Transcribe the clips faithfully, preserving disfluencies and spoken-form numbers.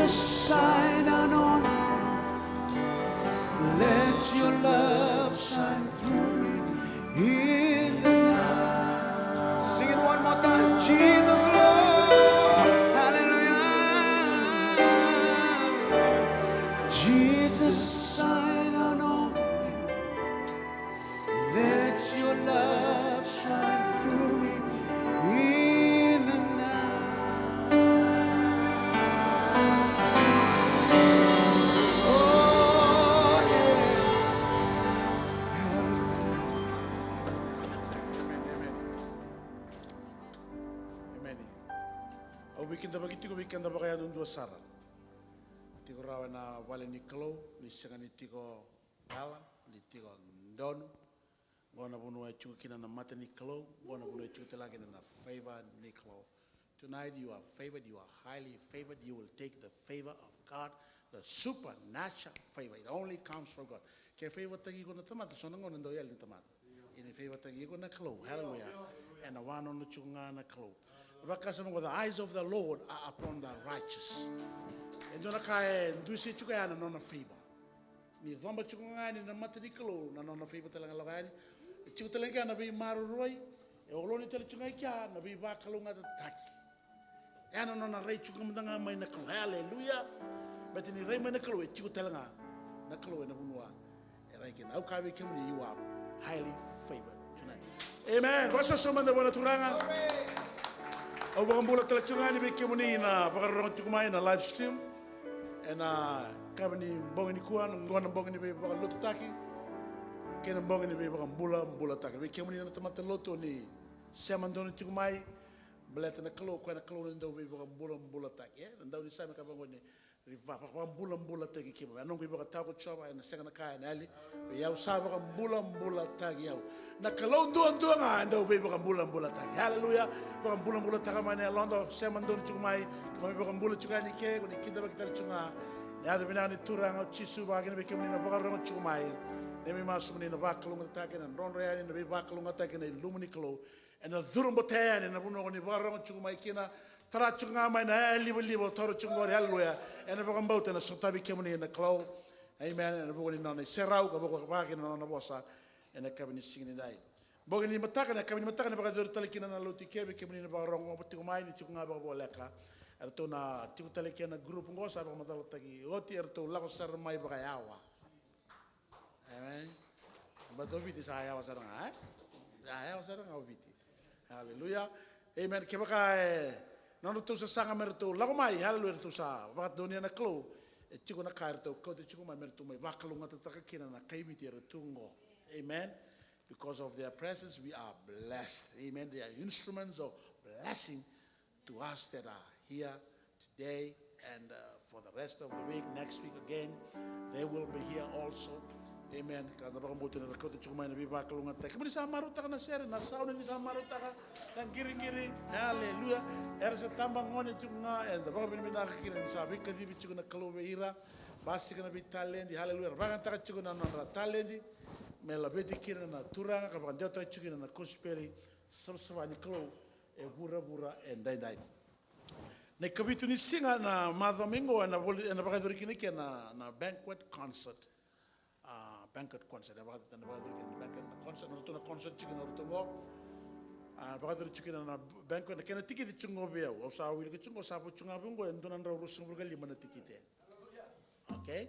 Shine on me. Let your love shine through me in the night. Sing it one more time. Jesus, Lord. Hallelujah. Jesus, shine on me. Let your love shine through me in the night. Oh, yeah. Amen, amen. Amen. Au veikidavaki tiko vei keda vakayadudua sara. Tiko rawa ena vale ni Kalou, ni sega ni tiko yala, ni tiko donu. Qo na vanua e tiko kina na mata ni Kalou, qo na vanua e tiko tale ga kina na favor ni Kalou. Tonight you are favored, you are highly favored, you will take the favor of God, the supernatural favor. It only comes from God. Ke favoritaki iko na tamata, so na gauna dau yali na tamata. Ia ni favoritaki iko na Kalou. Hallelujah. Ena vakanuinui tiko ga na Kalou. Vakasama qo, the eyes of the Lord are upon the righteous. E dua na ka e dusi tiko ya na nona favor. Ni coba tiko ga yani na mata ni Kalou na nona favor tale ga lako yani. E tiko tale ga na veimaroroi, e oloni tale tiko ga i kea na veivakalougatataki. E na nona rai tiko mada ga mai na Kalou. Hallelujah. Baleta ni rai mai na Kalou, e tiko tale ga na Kalou ena vanua e rai kina. Au kaya vei kemuni, you are highly favored tonight. Amen. Vakasoso mada vua na Turaga. Au vakabula tale tiko ga yani vei kemuni na vakarorogo tiko mai na live stream. Ena yakavi ni bogi nikua, na bogi ni veivakalotutaki kei na bogi ni veivakabulabulataki. Vei kemuni na tamata lotu ni sema donu tiko mai, baleta na Kalou, o koya na Kalou ni dau veivakabulabulataki. E, na daunisame ka vaqo ni, ni va-, va-, vakabulabulataki keimami. A noqu ivakatawa ko Jiova, ena sega na ka ena yali vei au, sa vakabulabulataki au. Na Kalou duadua ga e dau veivakabulabulataki. Haleluya. Vakabulabulataka mai na yaloda, o sema donu tiko mai, keimami vakabula tiko yani ke, ko ni kidavaki tale tiko ga. Na yaca vinaka ni Turaga o Jisu, vaka kina vei kemuni na vakarorogo tiko mai. Neimami masu mo ni na vakalougatataki, na drodro yani na veivakalougatataki na ilumu ni Kalou. Ena curu botea yani na vanua ko ni vakarorogo tiko mai kina. Tara tiko ga mai na yalivaliva o taura tiko qori, haleluya. Ena vakabauta ena sotavi kemuni na Kalou. Amen. Ena vuku ni nona iserau ka vuku vaka kina na nona vosa ena yakavi ni siga nidai. Bogi ni mataka, na yakavi ni mataka, na vakayacori tale kina na lotu i ke, vei kemuni na vakarorogo tiko mai, ni tiko ga vakavoleka. Eratou na tiko tale kina na group qo, sa vakamacalataki oti, eratou lako sara mai vakayawa. Amen. Baleta o Viti sa yawa sara ga, e? Sa yawa sara ga o Viti. Haleluya. Amen. Kevaka e nodratou sasaga me ratou lako mai, haleluya, ratou sa vakadonuya na Kalou. E tiko na ka eratou kauta tiko mai me ratou mai vakalougatataka kina na kai Viti eratou qo. Amen. Because of their presence, we are blessed. Amen. They are instruments of blessing to us that are here today and, uh, for the rest of the week, next week again, they will be here also. Amen. Ka da vakabauta ni ra kauta tiko mai na veivakalougatataki. Kemuni sa marautaka na sere, na sauni ni sa marautaka, na qiriqiri. Haleluya. Era sa tabagone tiko ga, eda vakavinavinaka kina ni sa veikacivi tiko na Kalou vei ira. Basika na veitaledi. Haleluya. Era vakayagataka tiko na nodra taledi me laveti kina na Turaga, ka vakadewataka tiko kina na kosipeli savasava ni Kalou e vuravura edaidai. Na ikavitu ni siga na macawa mai qo, ena voli, ena vakayacori kina ke na, na banquet concert. A, banquet concert, ena vaka-, ena vakayacori kina na banquet, na concert, na ratou na concert tiko na ratou qo. A, vakayacori tiko kina na banquet, na kena tikiti tiko qo vei au. Au sa wilika tiko qo, sa vo tiko ga vei au qo, e dua na drau ruasagavulu ka lima na tikiti. Okay?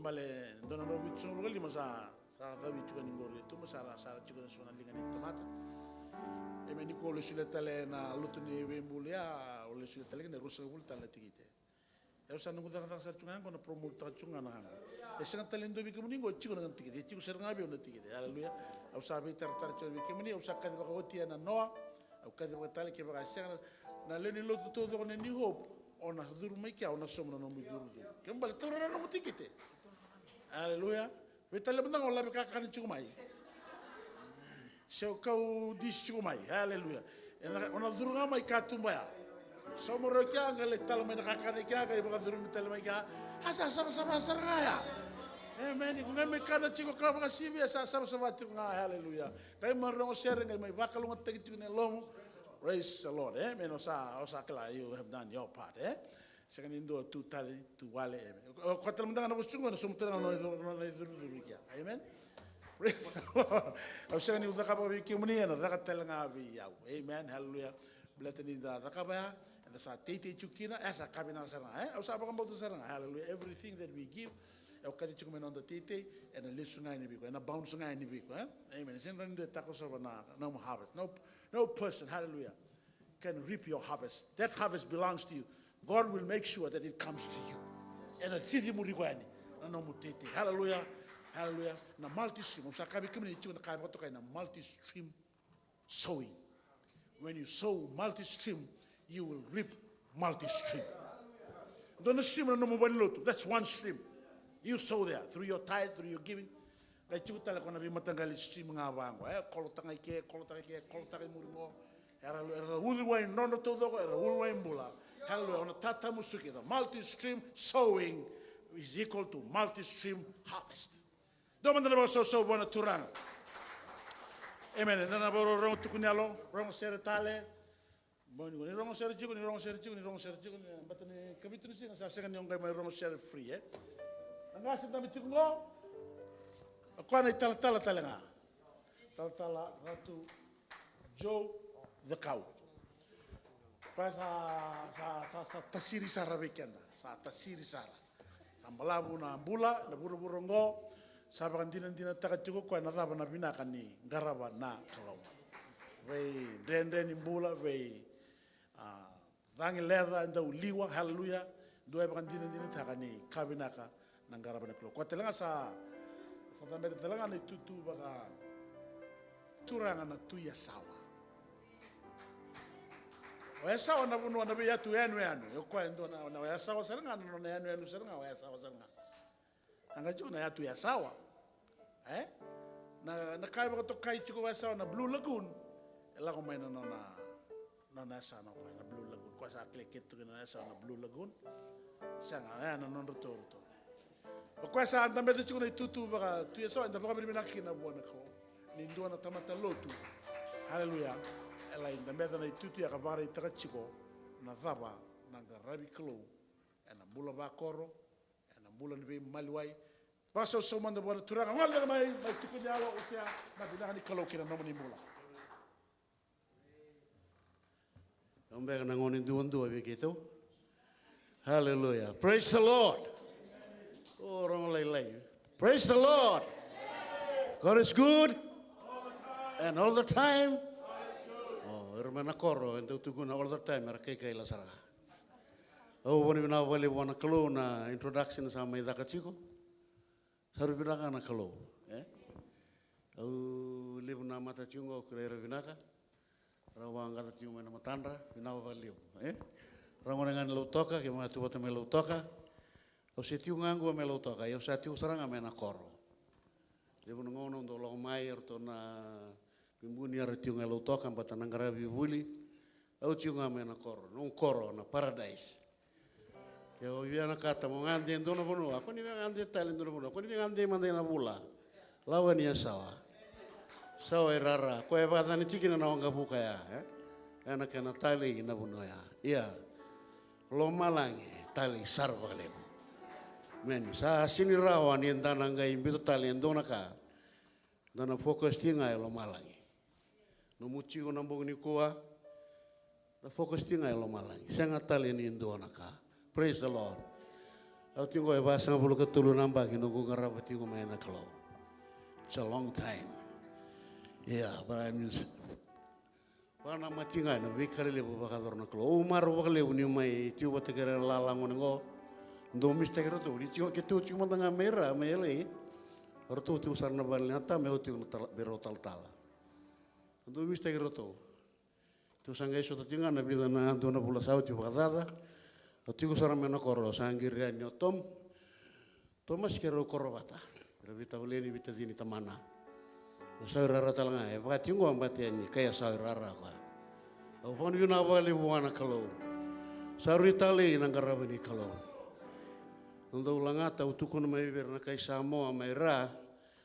Bale, dua na drau vitusagavulu ka lima sa, sa cavi tiko ni qori tu, ma sa ra, sa ra tiko na so na liga ni tamata. E me nikua au lai solia tale na lotu ni veibulu ya, au lai solia tale kina e ruasagavulu tale na tikite. Au sa noqu cakacaka sara tiko ga qo na promote taka tiko ga na ka qo. E sega tale ni dua vei kemuni qo e tiko na tikite, e tiko sara ga vei au na tikite. Aleluya. Au sa veitaratara tiko vei kemuni, au sa kaci vakaoti ena noa, au kaci vakatale kevaka e sega na, na lewe ni lotu taucoko na New Hope, o na curu mai kea, o na sauma na nomu icurucuru. Kena ibalebale taura na nomu tikite. Aleluya. Veitalia mada ga o lave kakana tiko mai. Se o kau disi tiko mai. Aleluya. Ena, o na curu ga mai katuba ya. Sauma rau kea, qai lai tala mai na kakana kea, qai vakacurumi tale mai kea. A sa savasava sara ga ya. Emeni. Ko qai mai kana tiko ka vakasivia, sa savasava tiko ga. Aleluya. Qai mai rogo sere, qai mai vakalougatataki tiko na yalomu. Praise the Lord. Emeni. O sa, o sa kila, you have done your part, e? Sega ni dua tu tale, tu wale, amen. O koya tale mada ga na vosa tiko qo, na sauma tale ga na nona, nona icurucuru i kea. Amen. Praise the Lord. Au sega niu cakava vei kemuni, ena caka tale ga vei au. Amen. Hallelujah. Baleta ni da cakava ya, eda sa teitei tiko kina, e sa ka vinaka sara ga, e? Au sa vakabauta sara ga. Hallelujah. Everything that we give, e okati tiko mai na noda teitei, ena lesu ga yani vei iko, ena bounce ga yani vei iko, e? Amen. Sega ni dua e takosova na, na nomu harvest. No, no person, hallelujah, can reap your harvest. That harvest belongs to you. God will make sure that it comes to you. Ena cici muri iko yani na nomu teitei. Hallelujah. Hallelujah. Na multi stream. Au sa kaya vei kemuni, e tiko na ka e vakatokai na multi stream sowing. When you sow multi stream, you will reap multi stream. Dua na stream na nomu valenilotu. That's one stream. You sow there through your tithe, through your giving. Qai tiko tale ko na veimataqali stream ga vaqo, e, kolotaka i ke, kolotaka i ke, kolotaka i muri qo. Era, era uciwai nodra taucoko, era uciwai bula. Hallelujah. Ona tatamusuki. The multi stream sowing is equal to multi stream harvest. Dua mada na vakasausau vua na Turaga. Amen. Eda na vakarorogo, tukuni yalo, rogo sere tale. Mo ni rogo sere tiko, ni rogo sere tiko, ni rogo sere tiko, ni bata ni kavitu ni siga sa sega ni o qai mai rogo sere free, e? Na qase dabe tiko qo. O koya na italatala tale ga. Talatala Ratu Joe Cakau. Koya sa, sa, sa, sa tasiri sara vei keda. Sa tasiri sara. Sa balavu na bula, na vuravura oqo, sa vakadinadinataka tiko koya na cava na vinaka ni qarava na Kalou. Vei dredre ni bula, vei, a, cagi leca, e dau liwa, haleluya. Dua e vakadinadinataka ni ka vinaka na qarava na Kalou. Koya tale ga sa, sa cabeta tale ga na itutu vakaturaga na Tui Yasawa. O Yasawa na vanua na veiyatu yanuyanu. O koya e dua na, na o Yasawa sara ga, na nona yanuyanu sara ga o Yasawa sara ga. A qai tiko na yatu Yasawa. E? Na, na ka e vakatokai tiko o Yasawa na Blue Lagoon. E lako mai na nona, nona yasana o koya na Blue Lagoon. Koya sa kile kece tu kina na Yasawa na Blue Lagoon. Sega, e, na nodratou ratou. O koya sa cabeta tiko na itutu vaka Tui Yasawa, eda vakavinavinaka kina vua na Kalou. Ni dua na tamata lotu. Haleluya. E lai cabeta na itutu ya ka vakaraitaka tiko na cava na qaravi Kalou ena bula vakoro, ena bula ni veimaliwai. Vakasausau mada vua na Turaga, gole cake mai, mai tukuni yalo, osea na vinaka ni Kalou ki na nomuni bula. Au beka na gone duadua vei keitou. Hallelujah. Praise the Lord. O rogo lailai. Praise the Lord. God is good. And all the time. O ira mai na koro e dau tukuna all the time, era kaikaila sara ga. Au vakavinavinaka vakalevu vua na Kalou na introduction sa mai caka tiko. Sa rui vinaka na Kalou, e? Au levu na mata tiko qo, au kilai ira vinaka. Rau vaqaca tiko mai na matadra, vinaka vakalevu, e? Rau gone ga ni Lautoka, keimami tu vata mai Lautoka. Au se tiko ga qo mai Lautoka, ia au sa tiko sara ga mai na koro. Levu na gauna au dau lako mai, eratou na Vibuni era tiko ga e Lautoka, baleta na qaravi vuli. Au tiko ga mai na koro, noqu koro na paradise. Ke o via na kata mo gade e dua na vanua, ko ni via gade tale e dua na vanua, ko ni via gade mada ena vula. Lawa ni Yasawa. Sawa i rara, koya e vakacani tiko kina na waqavuka ya, e? Ena kena talei na vanua ya. Ia. Lomalagi, talei sara vakalevu. Meni, sa sini rawa ni da na qai biuta tale e dua na ka. Da na focus tiko ga e lomalagi. Nomu tiko na bogi nikua, da focus tiko ga e lomalagi. Sega tale ni dua na ka. Praise the Lord. Au tiko e vasagavulu ka tolu na yabaki noqu qarava tiko mai na Kalou. It's a long time. Yeah, but I'm vakanamata tiko ga ena veika lelevu vakayacora na Kalou. Au marau vakalevu niu mai tiko vata kei ira na lala gone qo. Dau misitaki iratou. Ni tiko keitou tiko mada ga mai ra, mai L A. O ratou tiko sara na vale ni atama, au tiko na tala, vei rau talatala. Au dau misitaki iratou. Tou sa qai sota tiko ga na vica na dua na vula sa oti vakacaca. Au tiko sara mai na koro, au sa qiri yani o Tom. Tomasi kei rau koro vata. Era veitavaleni, veitacini tamana. Au sa rara tale ga, e vaka tiko qo, baleta ni kai a sa rara koya. Au vakavinavinaka vakalevu vua na Kalou. Sa rui talei na qarava ni Kalou. Au dau lagata, au tukuna mai vei ira na kai Samoa mai ra.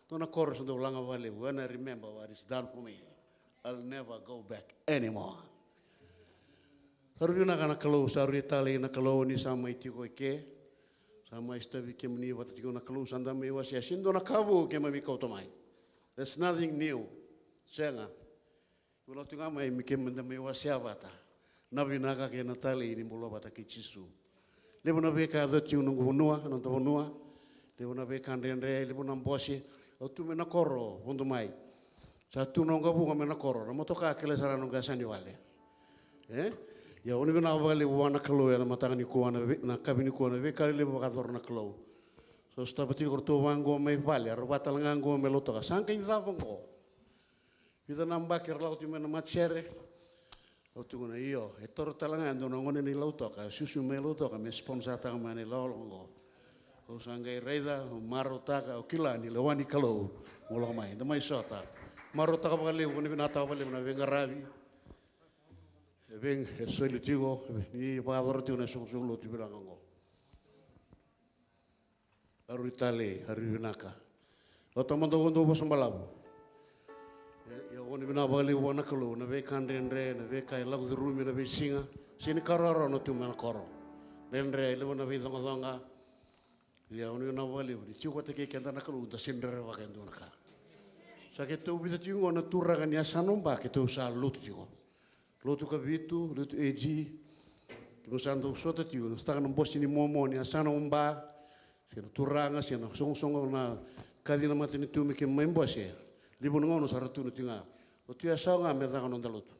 Dua na koro sa dau laga vakalevu. When I remember what is done for me, I'll never go back anymore. Sa rui vinaka na Kalou, sa rui talei na Kalou ni sa mai tiko eke. Sa mai sotavi kemuni vata tiko na Kalou, sa da mai wasea. Sega ni dua na ka vou keimami kauta mai. There's nothing new. Sega. Vula tu ga mai me keimami da mai wasea vata na vinaka kei na talei ni bula vata kei Jisu. Levu na veika e yaco tiko na noqu vanua, na noda vanua. Levu na veika dredre, levu na bose. Au tu mai na koro, vodo mai. Sa tu na noqu vuqa mai na koro. Na motoka kele sara na noqu yasa ni vale. E? Ia, au ni vinaka vakalevu vua na Kalou ena mataka nikua, na ve-, na yakavi nikua, na veika levu vakayacora na Kalou. So, sotava tiko ratou vaqo mai vale, era vata tale ga qo mai Lautoka. Sa qai cava qo? Vica na yabaki era lako tiko mai na matasere. Au tukuna, io, e toro tale ga e dua na gone ni Lautoka, e susu mai Lautoka, me sponsataka mai na ilakolako qo. Au sa qai raica, au marautaka, au kila ni lewa ni Kalou mo lako mai. Da mai sota. Marautaka vakalevu, au ni vinakataka vakalevu na veiqaravi. E vei, e soli tiko, ni vakayacora tiko na soqosoqo lotu vinaka qo. A rui talei, a rui vinaka. Au tamata, au dau vosa balavu. Ia, ia, au ni vinaka vakalevu vua na Kalou, na veika dredre, na veika e lako curumi ena veisiga. Sega ni ka rawarawa na tu mai na koro. Dredre, levu na veicoqacoqa. Ia, au ni vinaka vakalevu ni tiko vata kei keda na Kalou, da sega ni rerevaka e dua na ka. Sa keitou vica tiko qo na turaga ni yasana o Ba, keitou sa lotu tiko. Lotu Kavitu, lotu A G. Keimami sa dau sota tiko, na sotava na bose ni momo ni yasana o Ba. Se na turaga, se na soqosoqo na kaci na matanitu me keimami bose. Levu na gauna sa ratou tu na tiko ga. O tu e yasana ga me caka na noda lotu.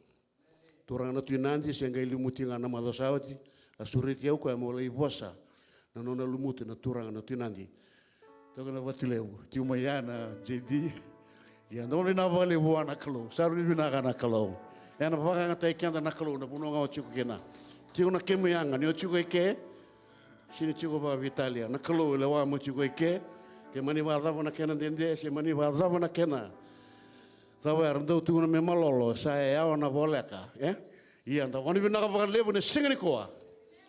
Turaga na Tui Nadi, se qai lumuti ga na macawa sa oti, a sureti au koya meu lai vosa na nona lumuti na turaga na Tui Nadi. Toka na Vatulevu, tiko mai ya na J D. Ia, dou vinaka vakalevu vua na Kalou, sa rui vinaka na Kalou. Ena vakayagataki keda na Kalou na vanua ga o tiko kina. Tiko na kemu yaga ni o tiko eke, sega ni tiko vakaveitalia. Na Kalou e lewa mo tiko eke, ke mani vakacava na kena dede, se mani vakacava na kena cava era dau tukuna me malolo, sa yawa na voleka, e? Ia, da vakavinavinaka vakalevu na siga nikua.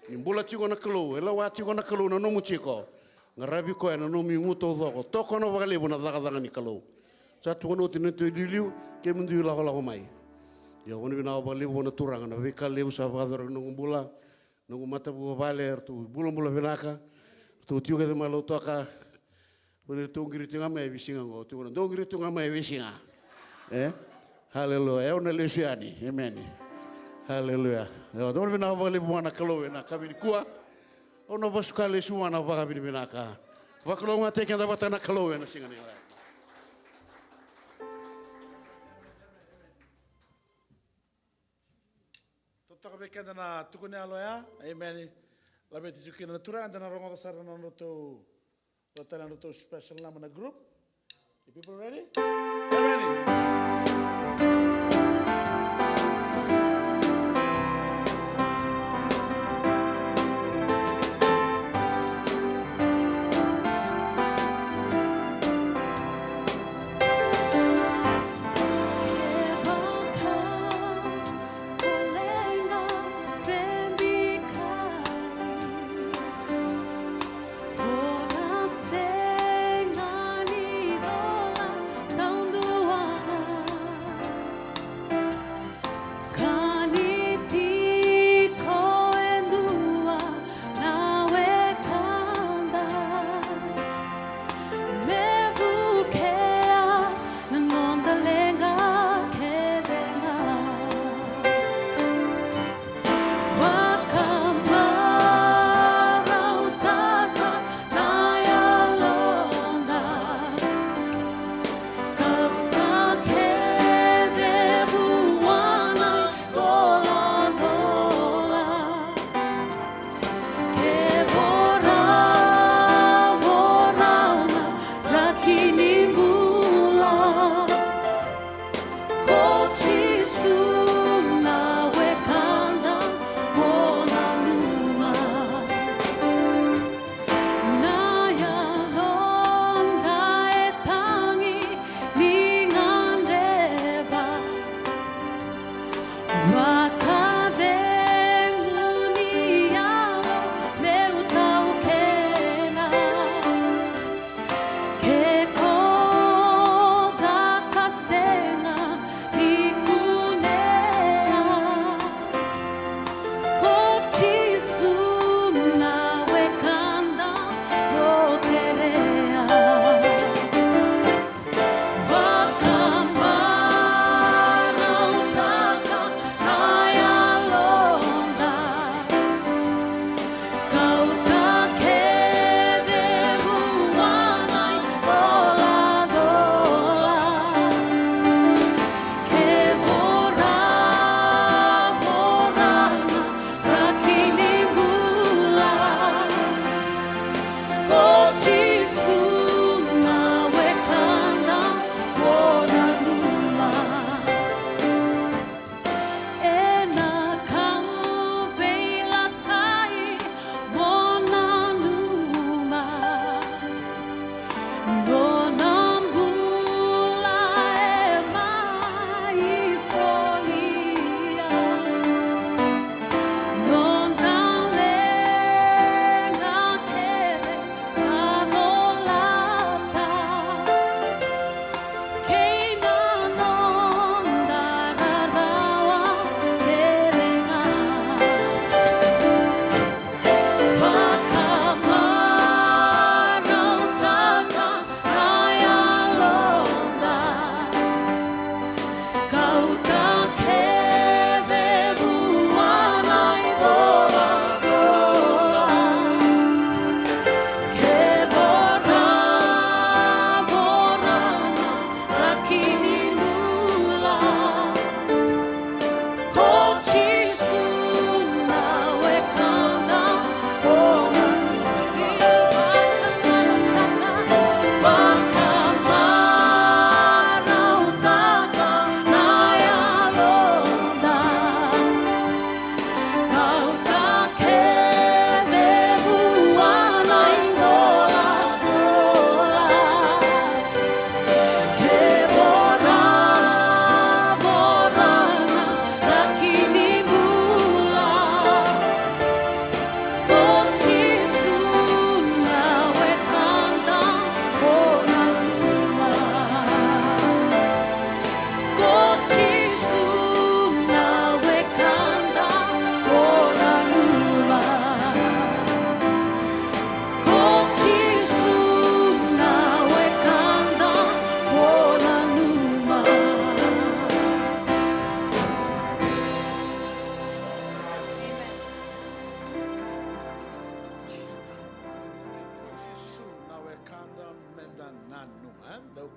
Ni bula tiko na Kalou, e lewa tiko na Kalou na nomu tiko. Qaravi koya na nomu igu taucoko. Tokona vakalevu na cakacaka ni Kalou. Sa tukuna oti na neitou iliuliu, kemudou ilakolako mai. Ia, vakavinavinaka vakalevu vua na Turaga, na veika levu sa vakayacora na noqu bula. Noqu matavuvale, ratou bulabula vinaka. Ratou tiko kece mai Lautoka. Vani ratou qiri tu ga mai e veisiga qo, tukuna, dou qiri tu ga mai e veisiga. E? Haleluya. E, au na lesu yani. Emeni. Haleluya. Io, dou vinaka vakalevu vua na Kalou ena yakavi nikua. Au na vasuka lesu vua na vakavinavinaka. Vakalougatataki keda vata na Kalou ena siga nikua. Totoka vei keda na tukuni yalo ya. Emeni. Laveti tiko kina na Turaga, da na rogoca sara na nodratou, o tale na nodratou special number na group. You people ready? Emeni.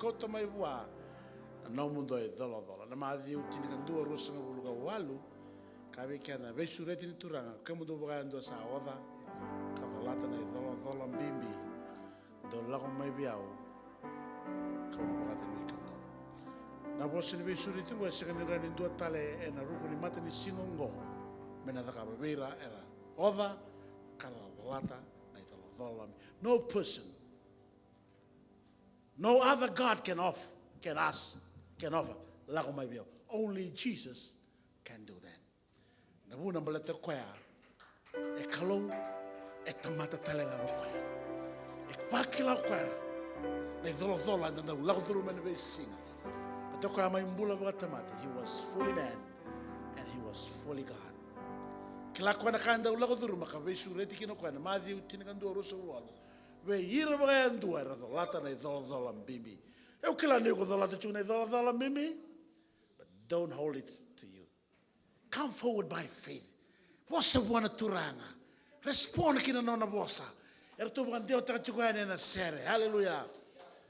Kauta mai vua na nomudou icolacola. Na Maciu tinikadua, ruasagavulu ka walu, ka vei keda, veisureti ni Turaga, kemudou vakayadua sa oca ka colata na icolacola bibi, dou lako mai vei au, kau na vakacegui kemudou. Na vosa ni veisureti oqo e sega ni rawa ni dua tale ena ruku ni matanisiga oqo me na cakava vei ira era oca ka ra colata na icolacola. No person, no other God can offer, can ask, can offer. Lako mai vei au. Only Jesus can do that. Na vuna baleta o koya e Kalou, e tamata tale ga o koya. E vakila o koya na icolacola eda dau lako curuma ena veisiga. Baleta o koya mai bula vakatamata, he was fully man and he was fully God. Kila o koya na ka e dau lako curuma ka veisureti kina o koya, na Maciu tinikadua, ruasagavulu ka walu. Vei ira vakayadua era colata na icolacola bibi. Au kila ni o colata tiko na icolacola bibi, but don't hold it to you. Come forward by faith. Vosa vua na Turaga. Respond ki na nona vosa. Eratou vakadewataka tiko yani ena sere. Haleluya.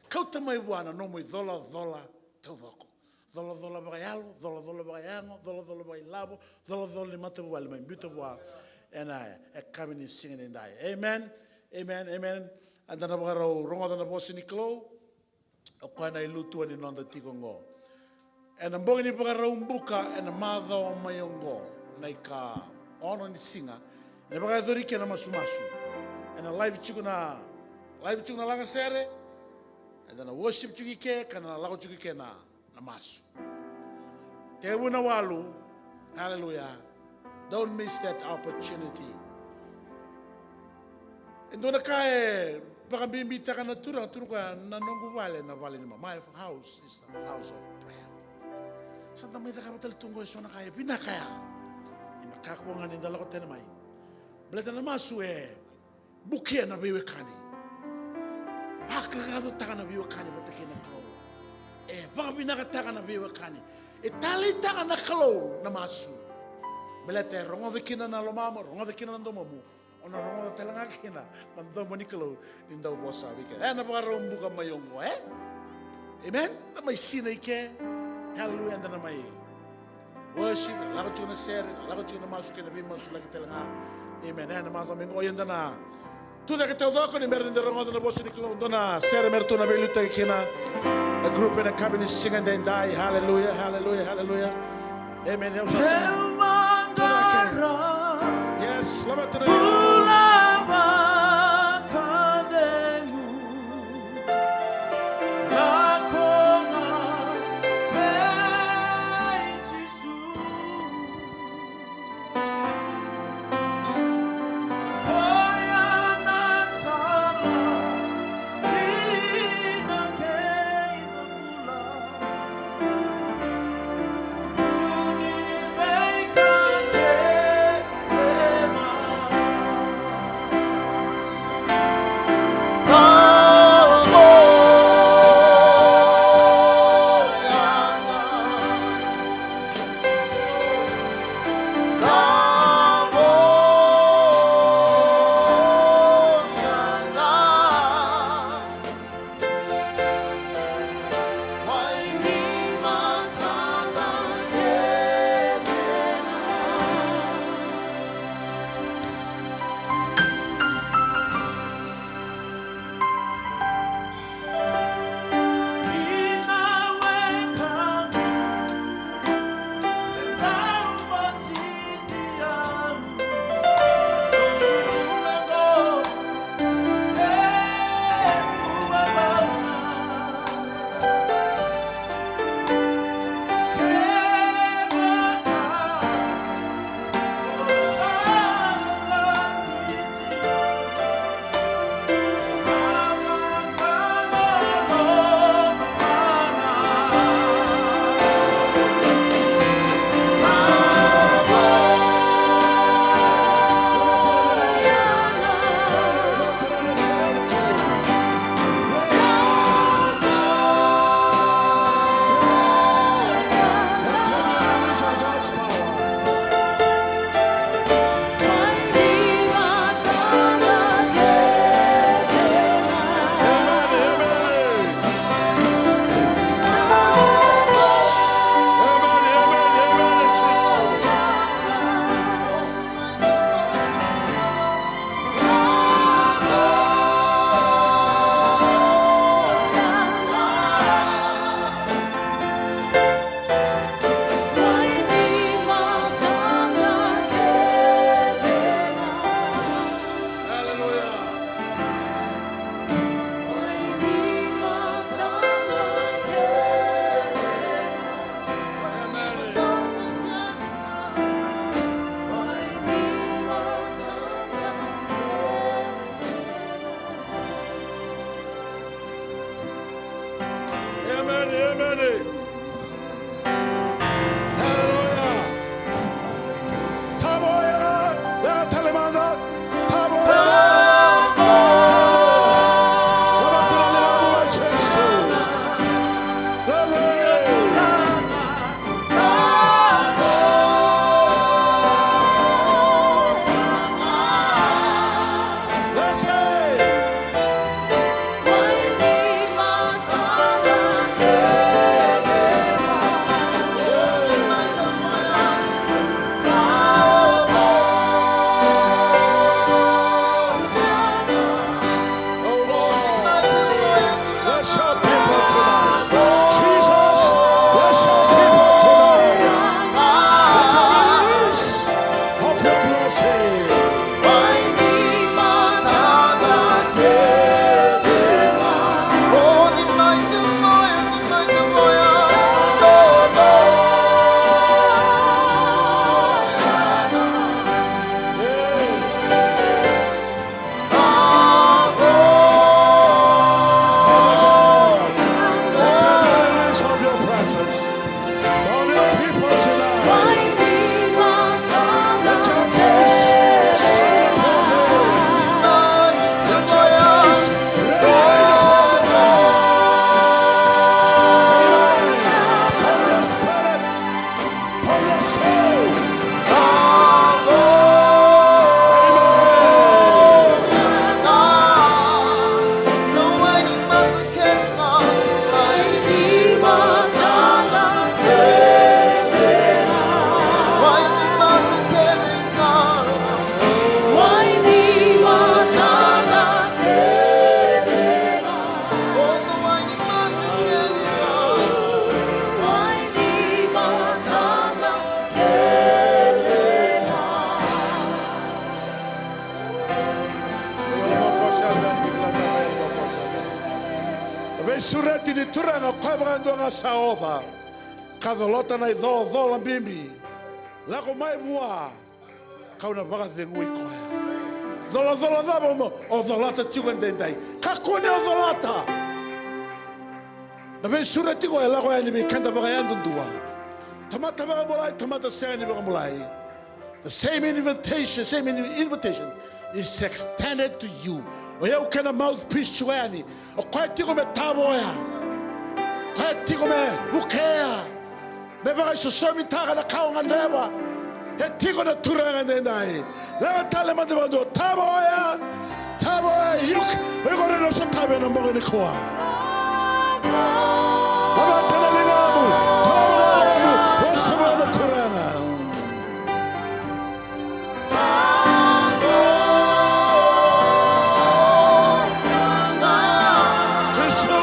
Kauta mai vua na nomu icolacola taucoko. Colacola vakayalo, colacola vakayago, colacola vakailavo, colacola ni matavuvale mai biuta vua ena yakavi ni siga nidai. Amen. Amen. Amen. Eda na vakarau rogoca na vosa ni Kalou. O koya na ilutua ni noda tiko oqo. Ena bogi ni Vakaraubuka, ena macawa mai oqo, na ikaono ni siga, ena vakayacori kina na masumasu. Ena live tiko na, live tiko na lagasere. Eda na worship tiko i ke, ka na lako tiko i ke na, na masu. Tevu na walu. Hallelujah. Don't miss that opportunity. E dua na ka e vakabibitaka na Turaga, tukuna o koya, na noqu vale na vale ni ma-, my house is a house of prayer. Sa da mai cakava tale tu oqo e so na ka e vinaka ya. Ena kakua ga ni da lako tani mai. Baleta na masu e bukia na veiwekani. Vakagacotaka na veiwekani vata kei na Kalou. E vakavinakataka na veiwekani. E taleitaka na Kalou na masu. Baleta e rogoca kina na lomamu, rogoca kina na domomu. O na rogoca tale ga kina na domo ni Kalou ni dau vosa vei keda. E na Vakaraubuka mai oqo, e? Amen? Da mai sinai ke. Hallelujah, da na mai worship, na lako tiko na sere, na lako tiko na masu kei na veimasulaki tale ga. Amen. E na macawa mai oqo, ia da na tucake taucoko ni bera ni da rogoca na vosa ni Kalou. Dua na sere me ratou na veiliutaki kina na group e na yakavi ni siga edaidai. Hallelujah, hallelujah, hallelujah. Amen. Au sa sere. Tucake. Yes, laveta na liu. Sureti ni Turaga, o koya vakadua ga sa oca ka colata na icolacola bibi. Lako mai vua, kau na vakacegui koya. Colacola cava o colata tiko edaidai? Kakua ni o colata. Na veisureti qo e lako yani vei keda vakayadudua. Tamata vakabulai, tamata sega ni vakabulai. The same invitation, same in- invitation is extended to you. O yau kena mouthpiece tiko yani. O koya tiko me tavoya. O koya tiko me vukea. Me vakaisosomitaka na ka o gadreva. E tiko na Turaga edaidai. Lewa tale mada vakadua, tavoya. Tavoya, io, iko raica na sotavi ena bogi nikua. Laveta na ligamu, tavoya na ligamu, vosa vua na Turaga. Jisu.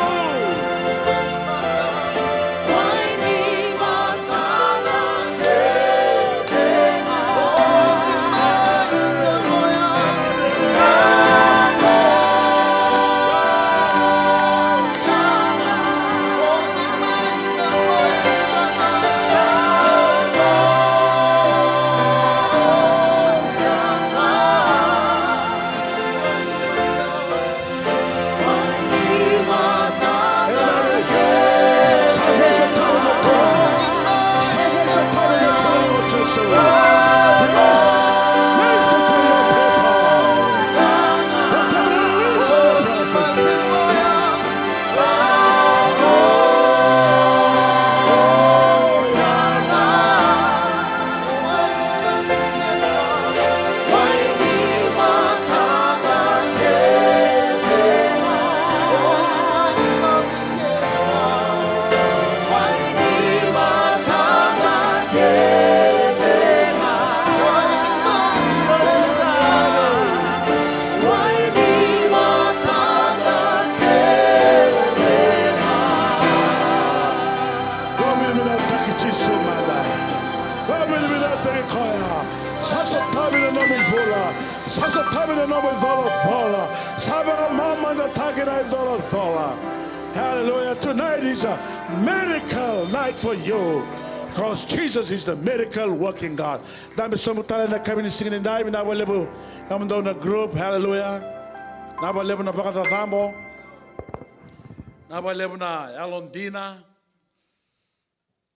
Vakavinavinakataki Jisu mai. Vakavinavinakataki koya. Sa sotavi na nomu bula. Sa sotavi na nomu icolacola. Sa vakamamadataki na icolacola. Hallelujah. Tonight is a miracle night for you. Because Jesus is the miracle working God. Dabe sobu tale na yakavi ni siga nidai, vinaka vakalevu. Yamudou na group, hallelujah. Vinaka vakalevu na vakacacabo. Vinaka vakalevu na yalodina.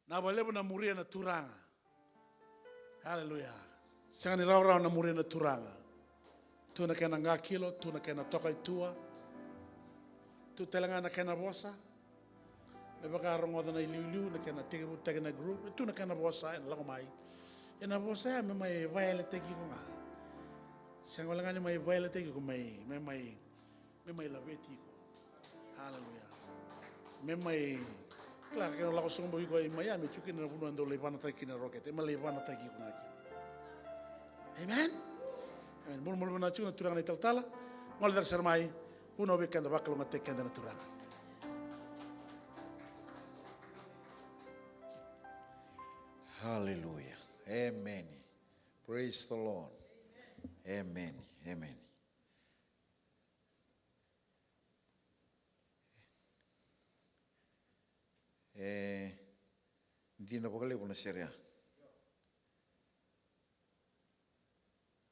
Vinaka vakalevu na muria na Turaga. Hallelujah. Sega ni rawarawa na muria na Turaga. Tu na kena qakilo, tu na kena toka i tua. Tu tale ga na kena vosa. Me vaka rogoca na iliuliu, na kena tekivutaki na group, e tu na kena vosa ena lako mai. Ena vosa ya me mai vakayalataki iko ga. Sega wale ga ni mai vakayalataki iko, mai, me mai, me mai laveti iko. Haleluya. Me mai, kila, ke o lako sobu iko i mai ya, me tiko kina na vanua dau lai vanataki kina na rokete, e mai lai vanataki iko ga kina. Amen. Amen. Malumalumu vinaka tiko na Turaga na italatala. Gole cake sara mai. Vunau vei keda, vakalougatataki keda na Turaga. Hallelujah. Amen. Praise the Lord. Amen. Amen. E dina vakalevu na sere ya.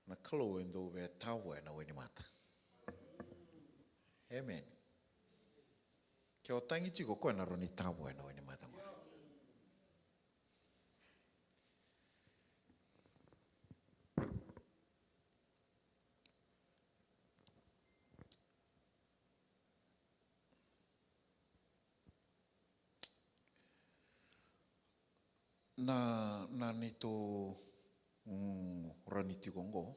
Na Kalou e dau via tavoya na wainimata. Amen. Ke o tagi tiko, o koya na rawa ni tavoya na wainimata qo. Na, na neitou, mm, rawa ni tiko qo,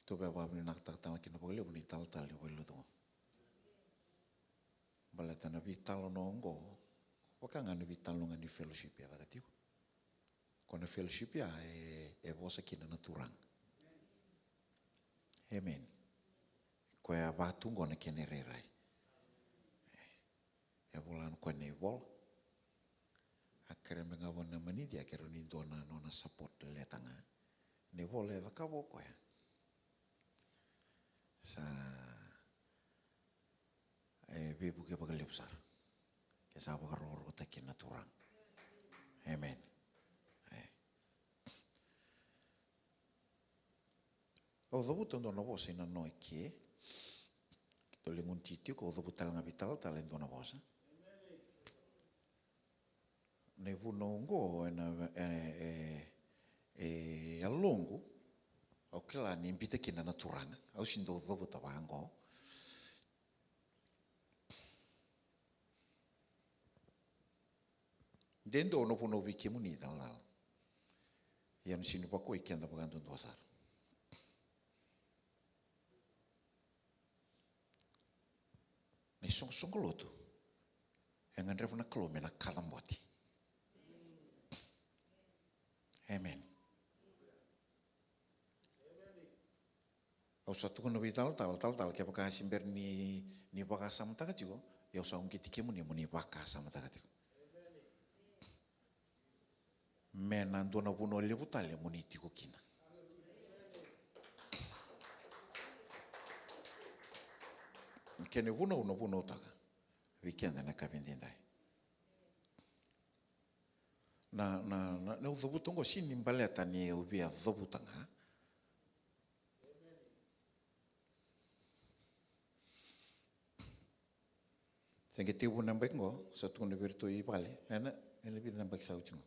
tou via vakavinavinakataka tale kina vakalevu na italatala ni valenilotu qo. Baleta na veitalanoa qo, vaka ga na veitalanoa ga ni fellowship e caka tiko. Ko na fellowship ya e, e vosa kina na Turaga. Amen. Koya e vaka tu qo na kena irairai. E vola na koya na ivola. A kerea me ga vua na manidia, kerea ni dua na nona support letter ga. Na ivola e cakava o koya. Sa, e veivuke vakalevu sara. e sa vakarokorokotaki na Turaga. Amen. E. Au cavuta dua na vosa ina noa e ke. Keitou lai gunu titiko, au cavuta tale ga vei talatala e dua na vosa. Na ivunau oqo ena, e, e, e yaloqu, au kila ni bita kina na Turaga, au sega ni dau cavuta vaqo. De dua na vunau vei kemuni talatala. Ia au na sega ni vakuai keda vakadudua sara. Na isoqosoqo lotu e gadreva na Kalou me na kacabote. Amen. Au sa tukuna vei talatala, talatala, kevaka se bera ni, ni vakasamataka tiko, ia au sa uqeti kemuni mo ni vakasamataka tiko. Me na dua na vunau levu tale mo ni tiko kina. Kena ivunau na vunautaka vei keda na ka vei daidai. Na, na, na, na au cavuta oqo sega ni baleta ni au via cavuta ga. Se qai tekivu na yabaki qo, sa tukuna vei iratou i vale, ena, ena vica na yabaki sa oti qo.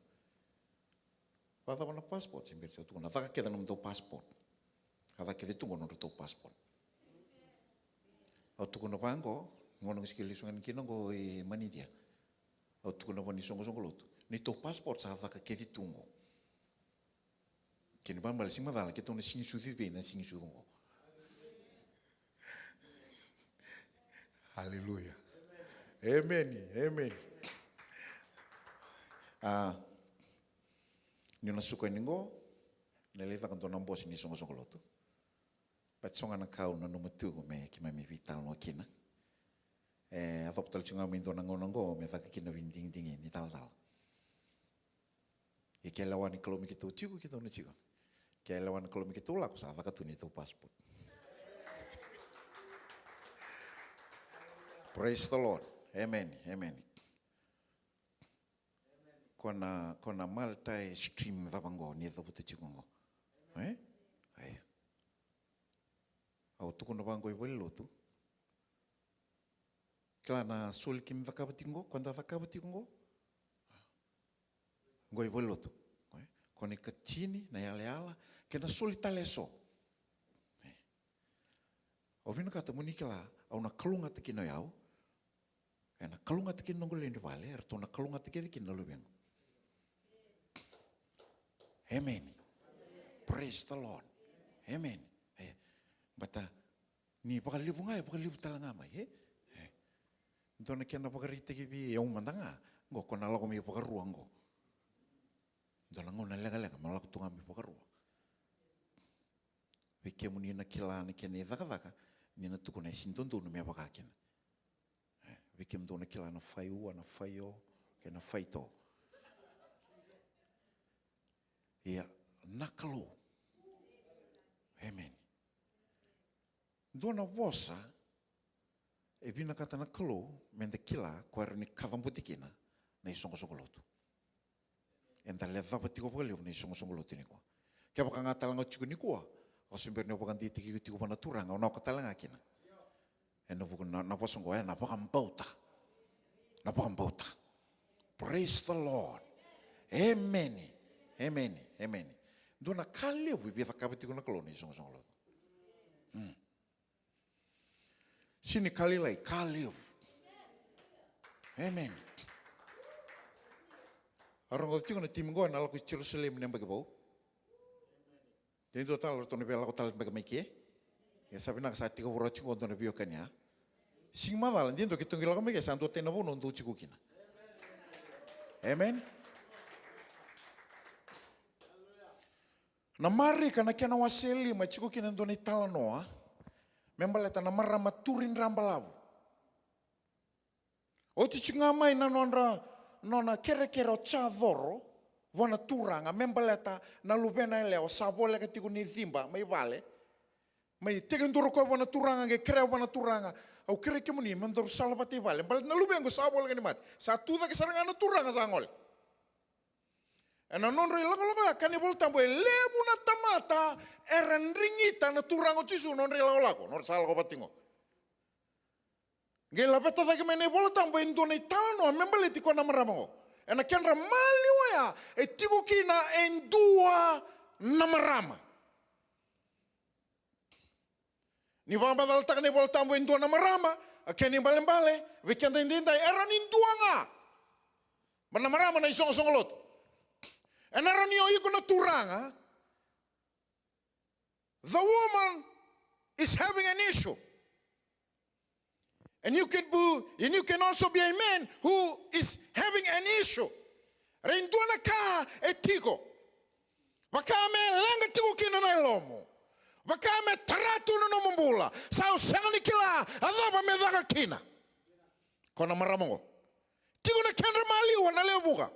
Vakacava na passport, se bera ni sa tukuna, caka kece na nomutou passport. A caka kece tu qo na nodratou passport. Au tukuna vaqo, gauna au sikili lesu ga kina qo i Manidia. Au tukuna vua na isoqosoqo lotu. Neitou passport sa caka kece tu qo. Kena ibalebale sega ni macala keitou na sega ni sucu i vei na sega ni sucu qo. Aleluya. Emeni, emeni. A, niu na suka yani qo, na lai caka dua na bose ni soqosoqo lotu. But so ga na ka au nanuma tu me keimami veitalanoa kina. E, a yacova tale tiko ga mai dua na gauna qo me caka kina veidigidigi ni talatala. Ia ke lewa ni Kalou me keitou tiko, keitou na tiko. Ke lewa ni Kalou me keitou lako, sa caka tu neitou passport. Praise the Lord. Amen. Amen. Ko na, ko na multi stream cava qo ni cavuta tiko qo. E? Ai. Au tukuna vaqo i valenilotu. Kila na soli keimami cakava tiko qo, ko da cakava tiko qo. Qo i valenilotu. Ko na ikatini, na yalayala, kei na soli tale eso. Au vinakata mo ni kila, au na kalougata kina o yau. Ena kalougata kina noqu lewe ni vale, eratou na kalougata kece kina na luvequ. Amen. Praise the Lord. Amen. E, bata, ni vakalevu ga, e vakalevu tale ga mai, e? E. Dua na kena vakaraitaki vei au mada ga, qo ko na lako mai vakarua qo. Dua na gauna lekaleka, me lako tu ga mai vakarua. Vei kemuni na kila na kena icakacaka, ni na tukuna e sega ni dodonu me vaka kina. E, vei kemudou na kila na faiua, na faio, kei na faito. Ia, na Kalou. Amen. Dua na vosa, e vinakata na Kalou, meda kila, ko era ni kacabote kina, na isoqosoqo lotu. Eda lecava tiko vakalevu na isoqosoqo lotu nikua. Kevaka ga tale ga o tiko nikua, o se bera ni o vakadeitaki iko tiko vua na Turaga, o na oka tale ga kina. Ena vuku na, na vosa oqo, e, na vakabauta. Na vakabauta. Praise the Lord. Amen. Amen. Amen. Dua na ka levu e via cakava tiko na Kalou na isoqosoqo lotu. Mm. Sega ni ka lailai, ka levu. Amen. Au rogoca tiko na timi qo ena lako i Jerusalemi na yabaki vou. De dua tale ratou na via lako tale beka mai ke. Ia sa vinaka sa tiko vou tiko dua na veiwekani ya. Sega ni macala, de dua keitou qai lako mai ke sa dua tani na vanua dou tiko kina. Amen. Na Marika na kena wase e lima e tiko kina e dua na italanoa me baleta na marama turi dra balavu. Oti tiko ga mai na nodra, nona kerekere o Jacoro vua na Turaga me baleta na luvena yalewa sa voleka tiko ni ciba mai vale. Mai tekiduru koya vua na turaga, qai kerea vua na turaga. Au kerei kemuni me daru sala vata i vale. Baleta na luvequ sa voleka ni mate. Sa tu cake sara ga na turaga sa gole. Ena nodra ilakolako ya, kaya na iVola Tabu e levu na tamata era drigita na turaga o Jisu, nodra ilakolako, nodra sa lako vata tiko. Qai laveta cake mai na iVola Tabu e dua na italanoa me baleti koya na marama oqo. Ena kedra maliwa ya, e tiko kina e dua na marama. Ni vakamacalataka na iVola Tabu e dua na marama, a kena ibalebale vei keda edaidai, e rawa ni dua ga. Ba na marama na isoqosoqo lotu. Ena rawa ni o iko na turaga. The woman is having an issue. And you can be, and you can also be a man who is having an issue. Rei dua na ka e tiko. Vaka me leqa tiko kina na yalomu. Vaka me tara tu na nomu bula. Sa o sega ni kila a cava me caka kina. Ko na marama oqo. Tiko na kedra maliwa na lewe vuqa.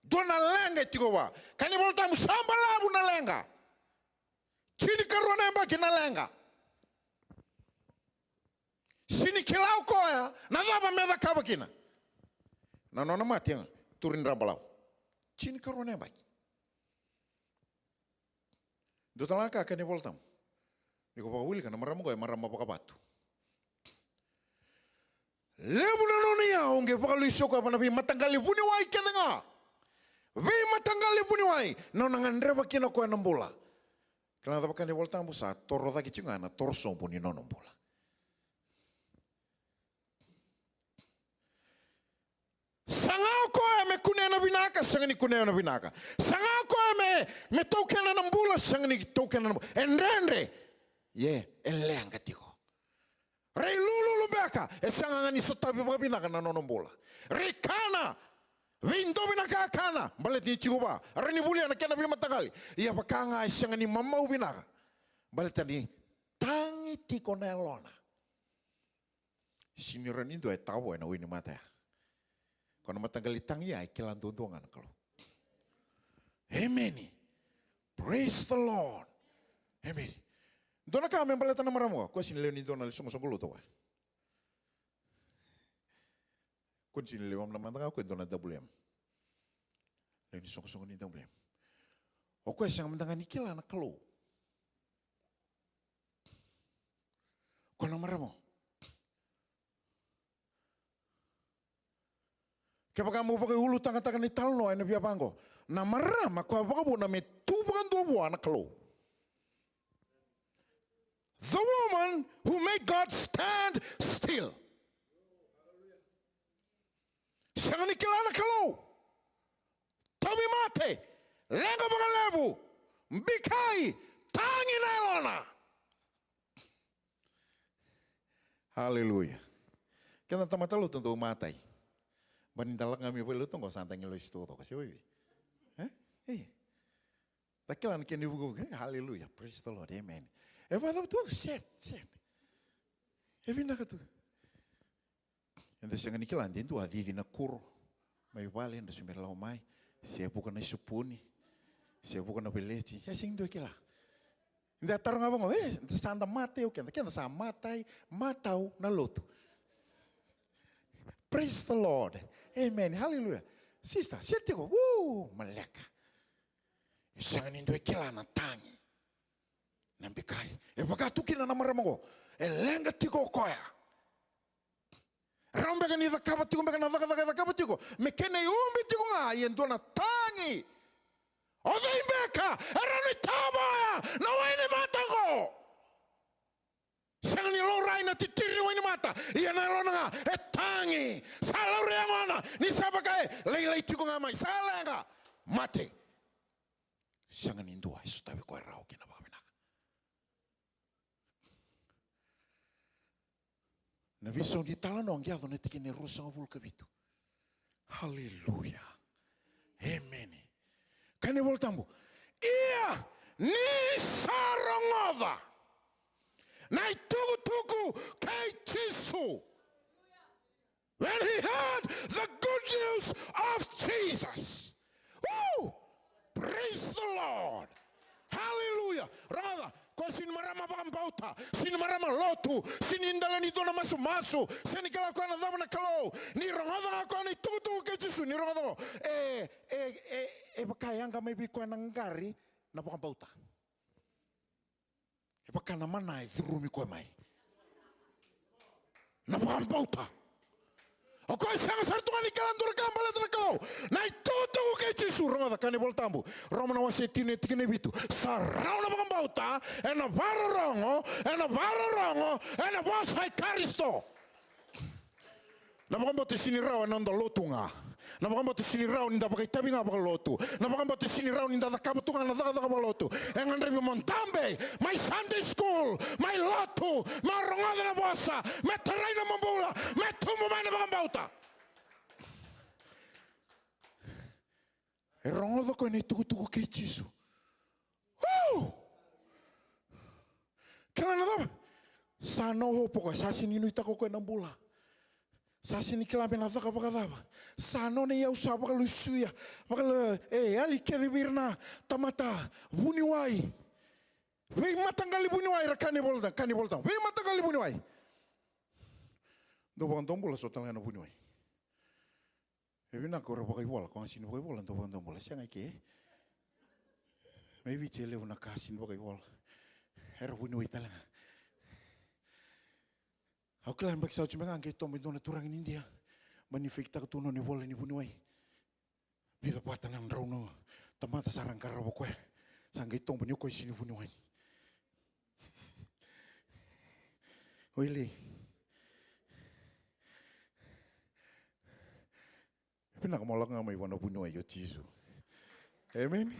Dua na leqa e tiko vua. Kaya na iVola Tabu sa balavu na leqa. Tinikarua na yabaki na leqa. Sega ni kila o koya na cava me cakava kina. Na nona mate, tu ni dra balavu. Tinikarua na yabaki. Dua tale na ka kaya na iVola Tabu. Ni ko vakawilika na marama oqo e marama vakavatu. Levu na nona iyau, qai vakalui sobu vua na veimataqali vuniwai kece ga. Veimataqali vuniwai, na nona gadreva kina o koya na bula. Kila na cava kaya na iVola Tabu, sa toro cake tiko ga na toro sobu ni nona bula. Saga o koya me kunea na vinaka, sega ni kunea na vinaka. Saga o koya me, me taukena na bula, sega ni taukena na bula. E dredre. Ia, e leqa tiko. Rei lululu beka, e sega ga ni sotavi vakavinaka na nona bula. Rei kana, veidovinaka kana, baleta ni tiko vua. Rei ni volia na kena veimataqali. Ia vaka ga e sega ni mamau vinaka. Baleta ni tagi tiko na yalona. Sega ni rawa ni dua e tavoya na wainimata ya. Ko na mataqali tagi ya e kila duadua ga na Kalou. Emeni. Praise the Lord. Emeni. Dua na ka me baleta na marama oqo, ko sega ni lewe ni dua na isoqosoqo lotu oqo. Ko sega ni lewe na mada ga, ko e dua na W M. Lewe ni isoqosoqo ni W M. O koya e sega mada ga ni kila na Kalou. Ko na marama. Kevaka mo vakaiulutagataka na italanoa ena via vaqo. Na marama ko a vakavuna me tu vakadua vua na Kalou. The woman who made God stand still. Sega ni kila na Kalou. Tauvimate, leqa vakalevu, bikai, tagi na yalona. Aleluya. Keda tamata lotu dau matai. Ba ni da lako ga mai vale lotu oqo sa da qai lesu toko, se oi? E? E. Da kila na kena ivukevuke. E, aleluya. Praise the Lord. Amen. E vakacava tu? Set, set. E vinaka tu. Eda sega ni kila, de dua a cici na kuro mai vale, da se bera lako mai, se vuka na isopuni, se vuka na veleti, e sega ni dua e kila. Da taroga vaqo, e, da sa da matai o keda, keda sa matai, matau na lotu. Praise the Lord. Amen. Hallelujah. Sister, se tiko, u, maleka. E sega ni dua e kila na tagi. Na bikai. E vaka tu kina na marama oqo. E leqa tiko o koya. Rawa beka ni cakava tiko beka na cakacaka e cakava tiko. Me kena iubi tiko ga, ia dua na tagi. O cei beka e rawa ni tavoya na wainimata oqo? Sega ni laurai na titiri ni wainimata. Ia na yalona ga e tagi. Sa laurai yagona ni sa vaka e lailai tiko ga mai. Sa leqa. Mate. Sega ni dua e sotavi koya rawa kina vakavinaka. Na veisau ni talanoa qai yaco na tikina e ruasagavulu ka vitu. Haleluya. Emeni. Kaya na iVola Tabu, ia ni sa rogoca na itukutuku kei Jisu. When he heard the good news of Jesus. Woo! Praise the Lord. Hallelujah. Rogoca, Koya sega ni marama vakabauta, sega ni marama lotu, sega ni dela ni dua na masumasu, sega ni kila koya na cava na Kalou. Ni rogoca ga koya na itukutuku kei Jisu, ni rogoca ga. E, e, e, e vaka e yaga mai vei koya na qari na vakabauta. E vaka na mana e curumi koya mai. Na vakabauta. O koya e sega sara tu ga ni kila dua na ka baleta na Kalou. Na itukutuku kei Jisu, rogoca kaya na iVola Tabu. Roma na wase e tini, tikina e vitu. Sa rawa na vakabauta ena vakarorogo, ena vakarorogo ena vosa i Karisito. Na vakabauta e sega ni rawa ena noda lotu ga. Na vakabauta e sega ni rawa ni da vakaitavi ga vakalotu. Na vakabauta e sega ni rawa ni da cakava tu ga na cakacaka vakalotu. E gadrevi mo dabe mai Sunday school, mai lotu, mo rogoca na vosa, me tarai na nomu bula, me tubu mai na vakabauta. E rogoca o koya na itukutuku kei Jisu. Woo! Kila na cava? Sa no hope o koya, sa sega ni nuitaka o koya na bula. Sa sega ni kila me na caka vakacava. Sa nona iyau sa vakalusuya. Vakala, e, yali kece vei ira na tamata vuniwai. Veimataqali vuniwai, ra kaya na iVola Tabu, kaya na iVola Tabu. Veimataqali vuniwai. Dau vakadomobula so tale ga na vuniwai. E vinaka o ira vakaivola, ko ga sega ni vakaivola, dau vakadomobula, sega i ke. Mai Viti e levu na ka sega ni vakaivola. Era vuniwai tale ga. Au kila yabaki sa oti mai ga qai tobo e dua na turaga ni Idia. Mani fakitaka tu nona ivola ni vuniwai. Vica vata na drau na tamata sa ra qarava o koya. Sa qai tobo ni o koya sega ni vuniwai. Oilei. E vinaka mo lako ga mai vua na vuniwai o Jisu. Amen.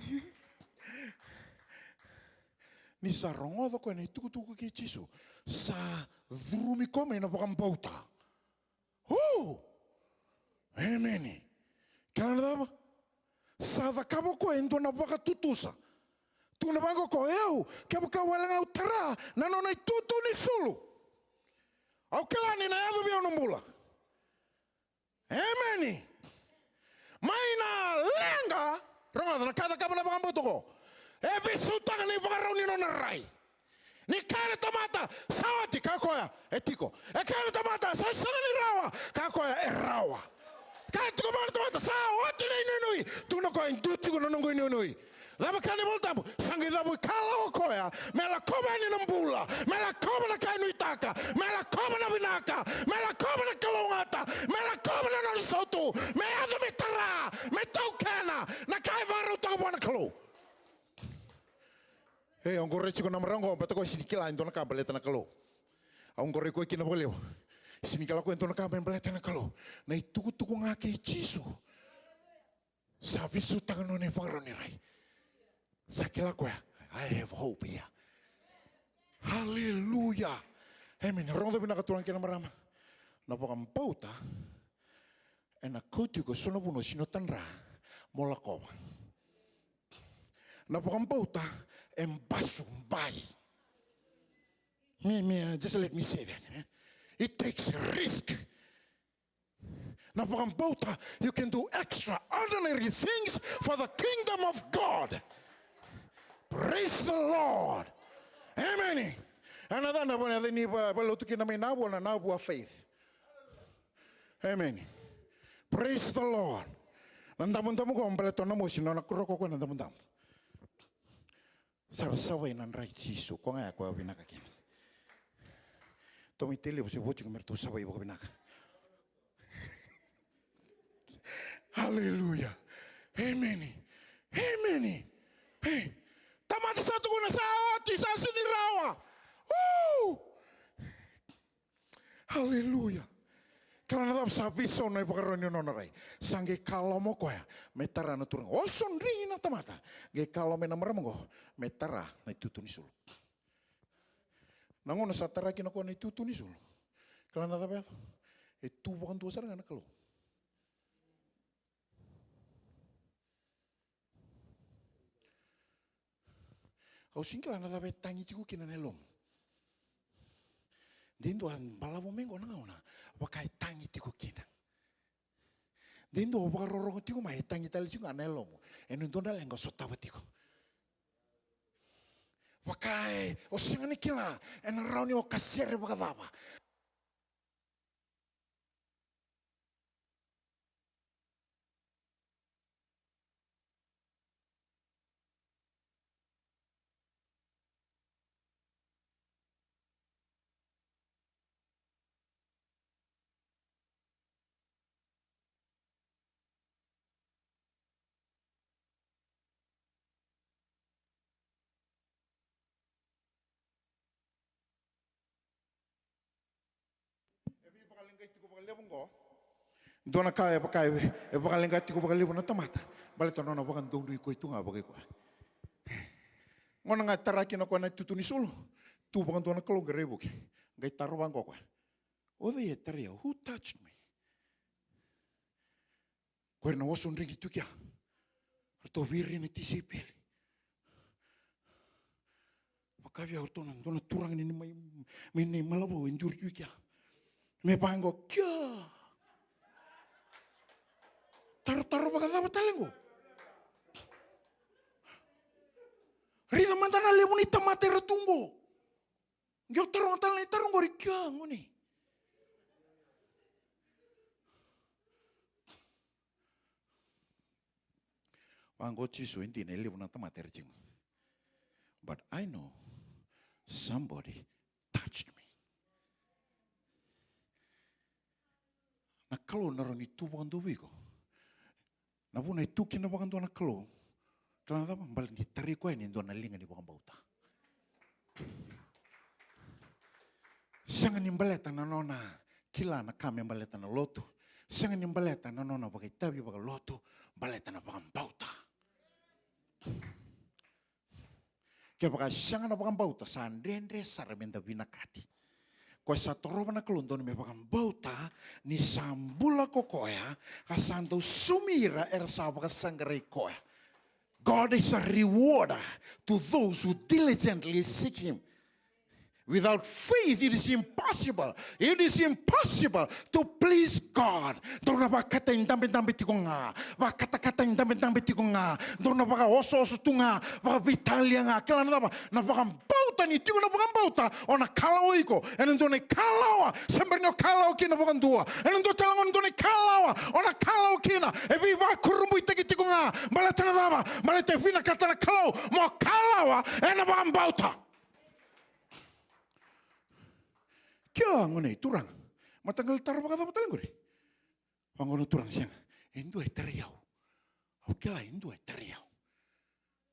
Ni sa rogoca o koya na itukutuku kei Jisu, sa curumi koya mai na vakabauta. O! Amen. Kila na cava? Sa cakava o koya e dua na vakatutusa. Tukuna vaqo o koya, o yau, kevaka wale ga au tara na nona itutu ni sulu, au kila ni na yaco vei au na bula. Emeni. Mai na leqa, rogoca na ka e cakava na vakabauta oqo. E veisautaka na ivakarau ni nona rai. Ni kaya na tamata, sa oti, kaya o koya, e tiko. E kaya na tamata, sa sega ni rawa, kaya o koya, e rawa. Kaya tiko vua na tamata, sa oti na inuinui. Tukuna o koya, e dua tiko na noqu inuinui. Cava kaya na iVola Tabu? Sa qai cavuikalawa o koya me lakova yani na bula, me lakova na ka e nuitaka, me lakova na vinaka, me lakova na kalougata, me lakova na nona sautu, me yaco me tara, me taukena na ka e vakarautaka vua na Kalou. E, au qoroya tiko na marama oqo, baleta o koya sega ni kila e dua na ka baleta na Kalou. Au qoroya koya kina vakalevu. Sega ni kila o koya e dua na ka me baleta na Kalou. Na itukutuku ga kei Jisu. Sa veisautaka na nona ivakarau ni rai. Sa kila o koya, I have hope here. Hallelujah. Amen. Rogoca vinaka turaga kei na marama. Na vakabauta ena kauti iko so na vanua sega ni o tadra mo lakova. Na vakabauta e basubai. Me, me, uh, just let me say that, eh? It takes a risk. Na vakabauta, you can do extraordinary things for the kingdom of God. Praise the Lord. Amen. Ena cava na vanua ni va-, valotu kina mai Navu, na Navu a faith. Amen. Praise the Lord. Na damudamu qo baleta na mosi, na nona kuroko qo na damudamu. Savasava ena dra i Jisu, ko ga ya ko vinaka kina. Tomai tale, se vo tiko me ratou savai vakavinaka. Hallelujah. Amen. Amen. Hey. Tamata sa tukuna sa oti, sa sega ni rawa. Woo! Hallelujah. Kila na cava, sa veisau na ivakarau ni nona rai. Sa qai ka loma o koya me tara na turaga. O so drigi na tamata. Qai ka loma na marama qo me tara na itutu ni sulu. Na gauna sa tara kina o koya na itutu ni sulu. Kila na cava yaco? E tu vakadua sara ga na Kalou. Au sega ni kila na cava e tagi tiko kina na yalomu. De dua balavu mai qo na gauna, vaka e tagi tiko kina. De dua o vakarorogo tiko mai, e tagi tale tiko ga na yalomu. Ena dua na leqa o sotava tiko. Vaka e, o sega ni kila, ena rawa ni o kasere vakacava. E veivakaleqai tiko vakalevu oqo. Dua na ka e vaka e, e vakaleqa tiko vakalevu na tamata. Baleta na nona vakadonui koya tu ga vakai koya. Gona ga e tara kina koya na tutu ni sulu. Tu vakadua na Kalou qai raivuki. Qai taro vaqo koya. O cei e tarai au? Who touched me? Ko ira na wasodrigi tu kea. Ratou viri na tisaipeli. Vakavi au ratou na dua na turaga ni mai, mai na imalavau e duri tu kea. Me vaqo kea. Tarotaro vakacava tale qo? Raica mada na levu ni tamata era tu qo. Qe o taroga tale na itaro qori kea gone. Vaqo Jisu, e dina e levu na tamata era tiko. But I know somebody touched me. Na Kalou na rawa ni tu vakadua vei iko. Na vuna e tu kina vakadua na Kalou. Kila na cava? Baleta ni tarai koya ni dua na liga ni vakabauta. Sega ni baleta na nona kila na ka me baleta na lotu. Sega ni baleta na nona vakaitavi vakalotu. Baleta na vakabauta. Kevaka e sega na vakabauta, sa dredre sara meda vinakati. Koya sa torova na Kalou dodonu me vakabauta ni sa bula ko koya, ka sa dau saumi ira era sa vakasaqarai koya. God is a rewarder to those who diligently seek him. Without faith, it is impossible. It is impossible to please God. Dou na vakataidabedabe tiko ga, vakatakatai dabedabe tiko ga, dou na vakaosooso tu ga, vakaveitalia ga. Kila na cava? Na vakabauta, ni tiko na vakabauta, o na kalawa iko ena dua na ikalawa se bera ni o kalawa kina vakadua. Ena dua tale ga na dua na ikalawa o na kalawa kina, e veivakurabuitaki tiko ga. Baleta na cava? Baleta e vinakata na Kalou mo kalawa ena vakabauta. Kea gone, turaga. Mataqali taro vakacava tale qori? Vaqo na turaga, sega. E dua e tarai au. Au kila e dua e tarai au.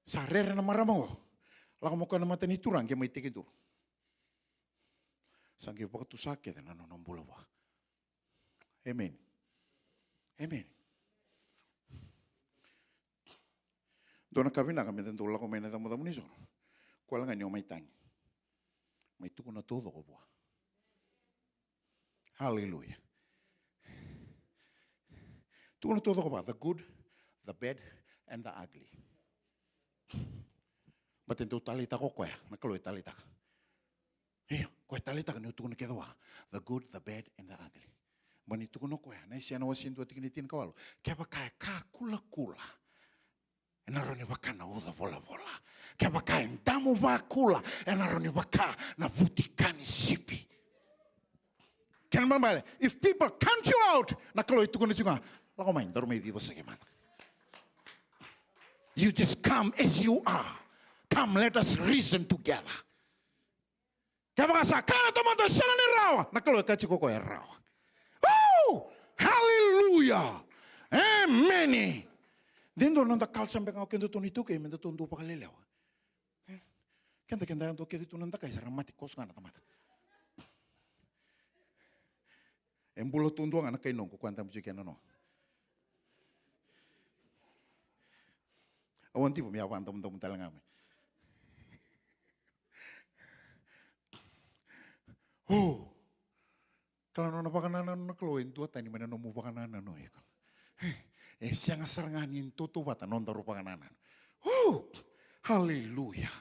Sa rere na marama qo. Lako mai koya na mata ni turaga qai mai tekiduru. Sa qai vakatusa kece na nona bula vua. Amen. Amen. Dua na ka vinaka meda dau lako mai na icabocabo ni soro. Koya ga ni o mai tagi, mai tukuna taucoko vua. Hallelujah. Tukuna taucoko vua, the good, the bad, and the ugly. Baleta e dau taleitaka o koya, na Kalou e taleitaka. Io, koya e taleitaka ni o tukuna kece vua, the good, the bad, and the ugly. Baleta ni tukuna o koya ena Aisea na wase dua tikina e tinikawalu, kevaka e ka kulakula, ena rawa ni vaka na uca volavola. Kevaka e damu vakula, ena rawa ni vaka na vutika ni sipi. Kena ibalebale, if people count you out, na Kalou e tukuna tiko ga, lako mai, daru mai veivosaki mada. You just come as you are. Come, let us reason together. Kevaka sa kaya na tamata sega ni rawa, na Kalou e kaya tiko o koya e rawa. Oh, hallelujah. Amen. De dua na noda culture beka ga o kedatou na iTaukei, me datou dau vakalelewa. Keda, keda yadua kece tu na dakai, sa ra mate koso ga na tamata. E bula tu dua ga na kai noqu, koya dabe tiko kina na noa. Au a diva me a vadamudamu tale ga mai. O, kala nona vakanananu na Kalou, e duatani mai na nomu vakanananu iko. E sega sara ga ni tautauvata nodaru vakanananu. O, hallelujah.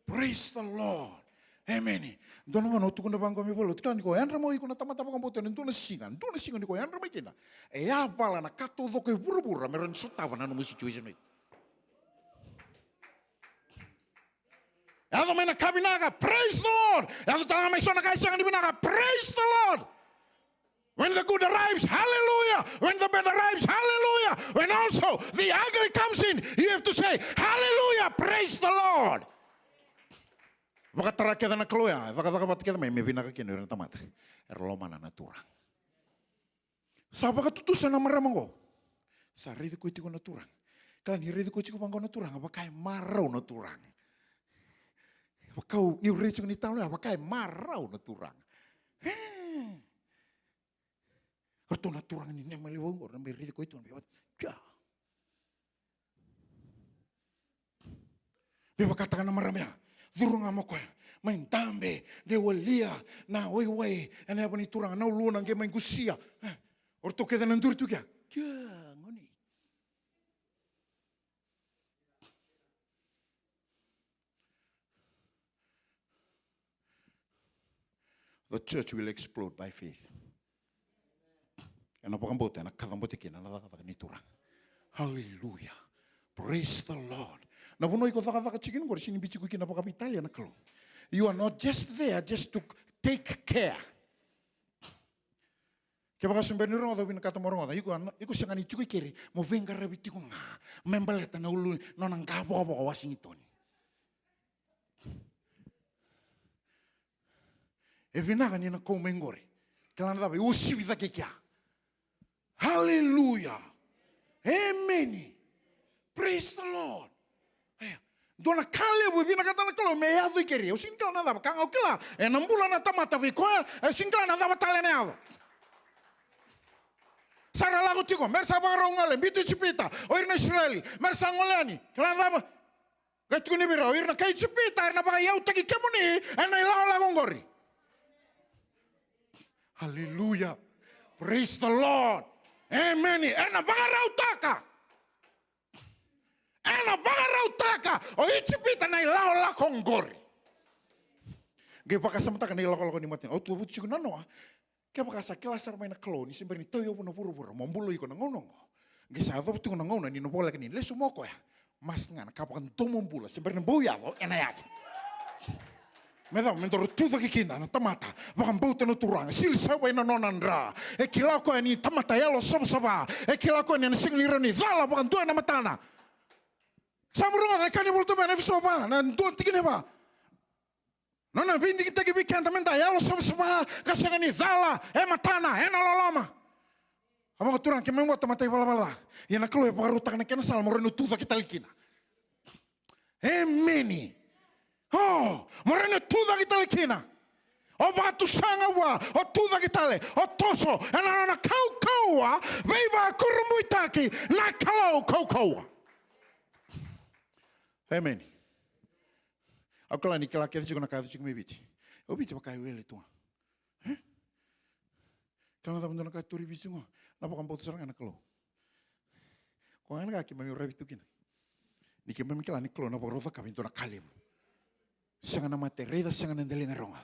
Praise the Lord. Amen. Dua na gauna au tukuna vaqo me valou, tukuna ni ko yadra mai o iko na tamata vakabauta ena dua na siga, dua na siga ni ko yadra mai kina, e yavala na ka taucoko e vuravura me rawa ni sotava na nomu situation. Yaco mai na ka vinaka, praise the Lord. Yaco tale ga mai so na ka e sega ni vinaka, praise the Lord. When the good arrives, hallelujah. When the bad arrives, hallelujah. When also the ugly comes in, you have to say, hallelujah, praise the Lord. Vakatara kece na Kalou ya, cakacaka vata kece mai me vinaka kina o ira na tamata era lomana na Turaga. Sa vakatutusa na marama oqo. Sa raici koya tiko na Turaga. Kila ni raici koya tiko vaqo na Turaga, vaka e marau na Turaga. Vakau, niu raici tiko ni talo ya, vaka e marau na Turaga. E. O ratou na turaga ni neimaliwau oqo, ra mai raici koya tu na veiwati. Kia. Me vakataka na marama ya, curu ga mo koya mai dabe, qai walia na waiwai ena yava ni Turaga, na uluna qai mai qusia. E, o ratou kece na duri tu kia. Kia, gone. The church will explode by faith. Ena vakabauta, ena kacabote kina na cakacaka ni Turaga. Hallelujah. Praise the Lord. Na vanua iko cakacaka tiko kina oqori, sega ni biuti iko kina vakaveitalia na Kalou. You are not just there just to take care. Kevaka se bera ni rogoca, au vinakata mo rogoca. Iko, iko sega ni tiko i keri, mo veiqaravi tiko ga me baleta na ulu, nona qavokavoka Washington. E vinaka ni na kau mai qori. Kila na cava, e uasivi cake kea. Hallelujah. Emeni. Praise the Lord. Aya. Dua na ka levu e vinakata na Kalou me yaco i keri. Au sega ni kila na cava, ka ga au kila, ena bula na tamata vei koya, au sega ni kila na cava tale ena yaco. Sa ra lako tiko, me ra sa vakarau gole, biuti Ijipita o ira na Isireli, me ra sa gole yani. Kila na cava? Qai tukuni vei ira, o ira na kai Ijipita era na vakaiyautaki kemuni ena ilakolako oqori. Hallelujah. Praise the Lord. Emeni. Ena vakarautaka. Ena vakarautaka o Ijipita na ilakolako oqori. Qai vakasamataka na ilakolako ni matanitu. Au tu vuci tiko na noa. Kevaka sa kila sara mai na Kalou ni se bera ni tauyavu na vuravura mo bula iko na gauna oqo, qai sa yacova tiko na gauna ni na voleka ni lesu mai o koya. Mask ga na ka vakadomobula se bera ni bau yaco, ena yaco. Me cava? Me daru tucake kina na tamata vakabauta na Turaga, sili savai na nona dra. E kila o koya ni tamata yalo savasava. E kila o koya ni ena sega ni rawa ni cala vakadua ena matana. Sa mu rogoca na ka ni Vola Tabu ena Efeso va, na dua tikina va. Nona veidigitaki vei keda meda yalo savasava ka sega ni cala e matana, ena loloma. A vaka, Turaga, keimami vua tamata ivalavala ca. Ia na Kalou e vakarautaka na kena sala mo rawa ni tucake tale kina. Emeni. O, mo rawa ni tucake tale kina. O vakatusaga vua, o tucake tale, o toso ena nona kaukauwa veivakurabuitaki na Kalou kaukauwa. Emeni. Au kila ni kila kece tiko na ka yaco tiko mai Viti. O Viti vaka e wele tu ga. E? Kila na cava dua na ka e turi Viti tiko ga? Na vakabauta sara ga na Kalou. Koya ga na ka keimami ravi tu kina. Ni keimami kila ni Kalou na vakarau cakava e dua na ka levu. Sega na mate raica, sega na daliga rogoca.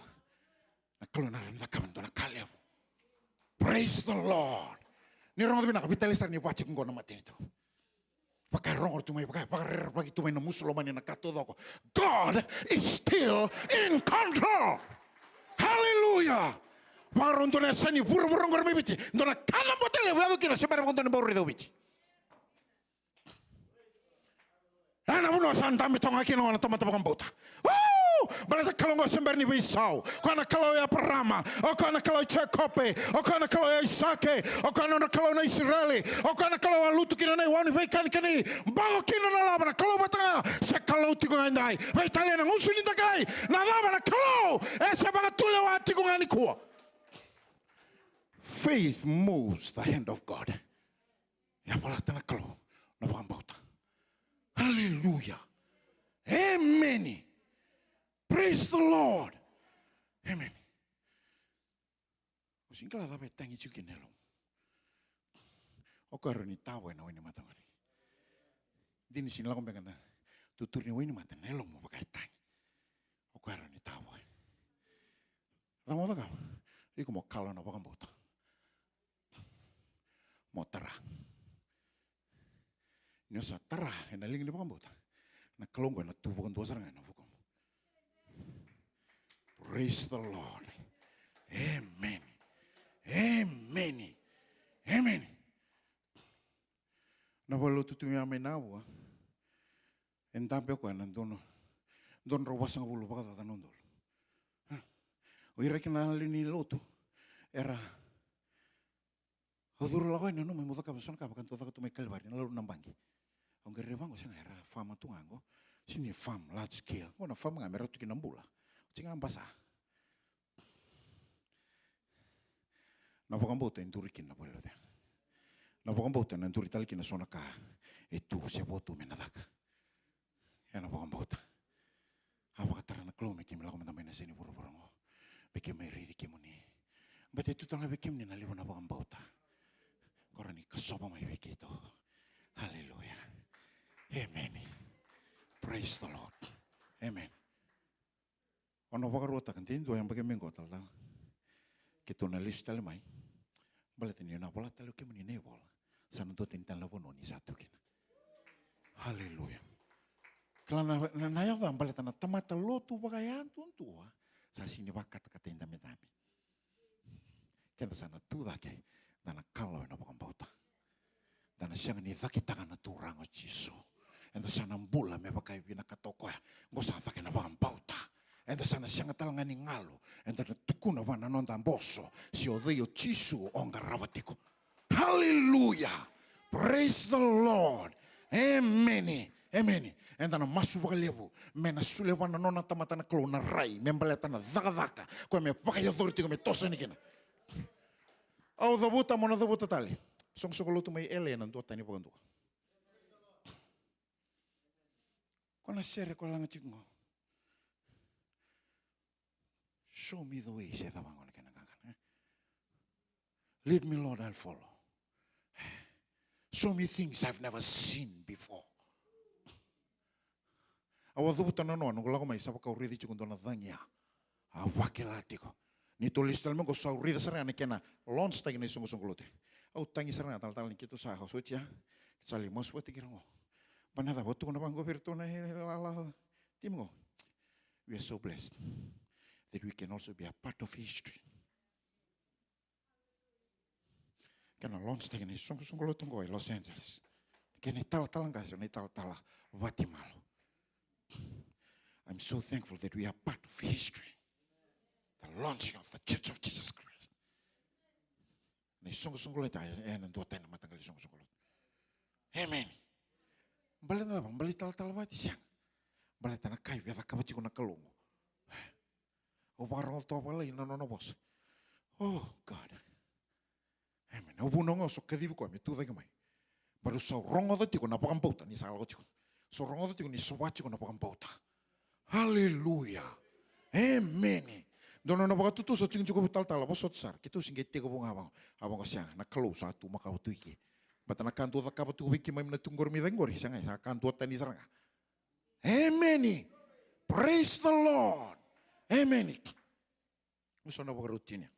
Na Kalou na rawa ni cakava e dua na ka levu. Praise the Lord. Ni rogoca vinaka, veitalia sara ni vaka tiko oqo na matanitu. Vaka e rogo tu mai, vaka e vakarerevaki tu mai na musu lomani na ka taucoko. God is still in control. Hallelujah. Vakarau dua na yasa ni vuravura oqori mai Viti, dua na kacabote levu yaco kina se bera vakadua ni bau raica o Viti. Ena vanua sa dabe toka ga kina na tamata vakabauta. Woo! Baleta Kalou oqo se bera ni veisau. O koya na Kalou i Eparama, o koya na Kalou i Jekope, o koya na Kalou i Aisake, o koya na nodra Kalou na Isireli, o koya na Kalou a lutu kina na iwau ni veikanikani, bako kina na lava, na Kalou vata ga, se Kalou tiko ga edai. Veitalia na gusu ni dakai, na cava? Na Kalou e se vakatulewa tiko ga nikua. Faith moves the hand of God. E a valata na Kalou na vakabauta. Hallelujah. Emeni. Praise the Lord. Emeni. O sega ni kila cava e tagi tiko kina na yalomu. O koya rawa ni tavoya na wainimata qori. Dina ni sega ni lako beka na tuturi ni wainimata na yalomu vaka e tagi. O koya rawa ni tavoya. Cava mo cakava? Iko mo kalawa na vakabauta. Mo tara. Ni o sa tara ena liga ni vakabauta, na Kalou oqo ena tu vakadua sara ga ena vukumu. Praise the Lord. Amen. Amen. Amen. Na valenilotu tu ya mai Navua. E dabe o koya na dua na, dua na drau vasagavulu vakacaca na udolu. O ira kina na lewe ni lotu era au curu lako yani, nanuma meu cakava so na ka vaka dau caka tu mai Kalivari, na laulu na baqi. Au qai raica vaqo, sega, era farm tu ga qo. Sega ni farm large scale. Qo na farm ga me ra tu kina bula. Oti ga basa. Na vakabauta e duri kina na valenilotu. Na vakabauta na duri tale kina so na ka e tu se vo tu me na caka. Ena vakabauta. A vakatara na Kalou me keimami lako mada mai na yasa ni vuravura qo. Me keimami raici kemuni. Baleta e tu tale ga vei kemuni na levu na vakabauta. Ko rawa ni kasova mai vei keitou. Hallelujah. Amen. Praise the Lord. Amen. O na vakaruataka de dua yabaki mai qo talatala. Keitou na lesu tale mai. Baleta ni na vola tale o kemuni na ivola. Sa na dua tani tale na vanua ni sa tu kina. Haleluya. Kila na, na, na yaco baleta na tamata lotu vakayadudua. Sa sini vakatakatai dabedabe. Keda sa na tu cake, da na kalawa ena vakabauta. Da na sega ni cakitaka na Turaga o Jisu. Eda sa na bula me vaka e vinakata o koya. Qo sa cake na vakabauta. Eda sa na sega tale ga ni galu. Eda na tukuna vua na noda boso. Se o cei o Jisu o qarava tiko. Hallelujah. Praise the Lord. Emeni. Emeni. Eda na masu vakalevu. Me na solia vua na nona tamata na Kalou na rai. Me baleta na cakacaka. Koya me vakayacori tiko me toso yani kina. Au cavuta, mo na cavuta tale. Soqosoqo lotu mai L A na duatani vakadua. Ko na sere ko laga tiko qo. Show me the way, se cava qo na kena qaqana, e? Lead me, Lord, I'll follow. Show me things I've never seen before. Au a cavuta na noa, noqu lako mai sa vaka au raici tiko dua na cagi ya. Au vakila tiko. Ni tou lesu tale mai qo sa au raica sara ga na kena launch taki na isoqosoqo lotu. Au tagi sara ga talatala ni keitou sa, au sa oti ya. Keitou sa lai masu vata kei ira qo. Ba na cava, au tukuna vaqo vei iratou na ilala timi qo. We are so blessed that we can also be a part of history. Kena launch taki na isoqosoqo lotu qo e Los Angeles. Kena italatala qase, na italatala vati malo. I'm so thankful that we are part of history. The launching of the Church of Jesus Christ. Na isoqosoqo lotu, e, ena duatani na mataqali isoqosoqo lotu. Amen. Baleta na cava? Baleta italatala vati, sega. Baleta na ka e via cakava tiko na Kalou qo. Au vakarogoca toka vakalailai na nona vosa. Oh, God. Amen. Au vunau ga au sa kacivi koya me tu cake mai. Baleta au sa rogoca tiko na vakabauta ni sa lako tiko. Sa rogoca tiko ni sova tiko na vakabauta. Haleluya. Emeni. Dua na nona vakatutu sa tiko, tiko vei talatala, vosota sara. Keitou se qai tekivu ga vaqo. A vaqo, sega, na Kalou sa tu makawa tu i ke. Baleta na ka dou cakava tu vei keimami na tu qori mai cake qori, sega, sa ka duatani sara ga. Emeni. Praise the Lord. Emeni. Au sa na vakarau tinia.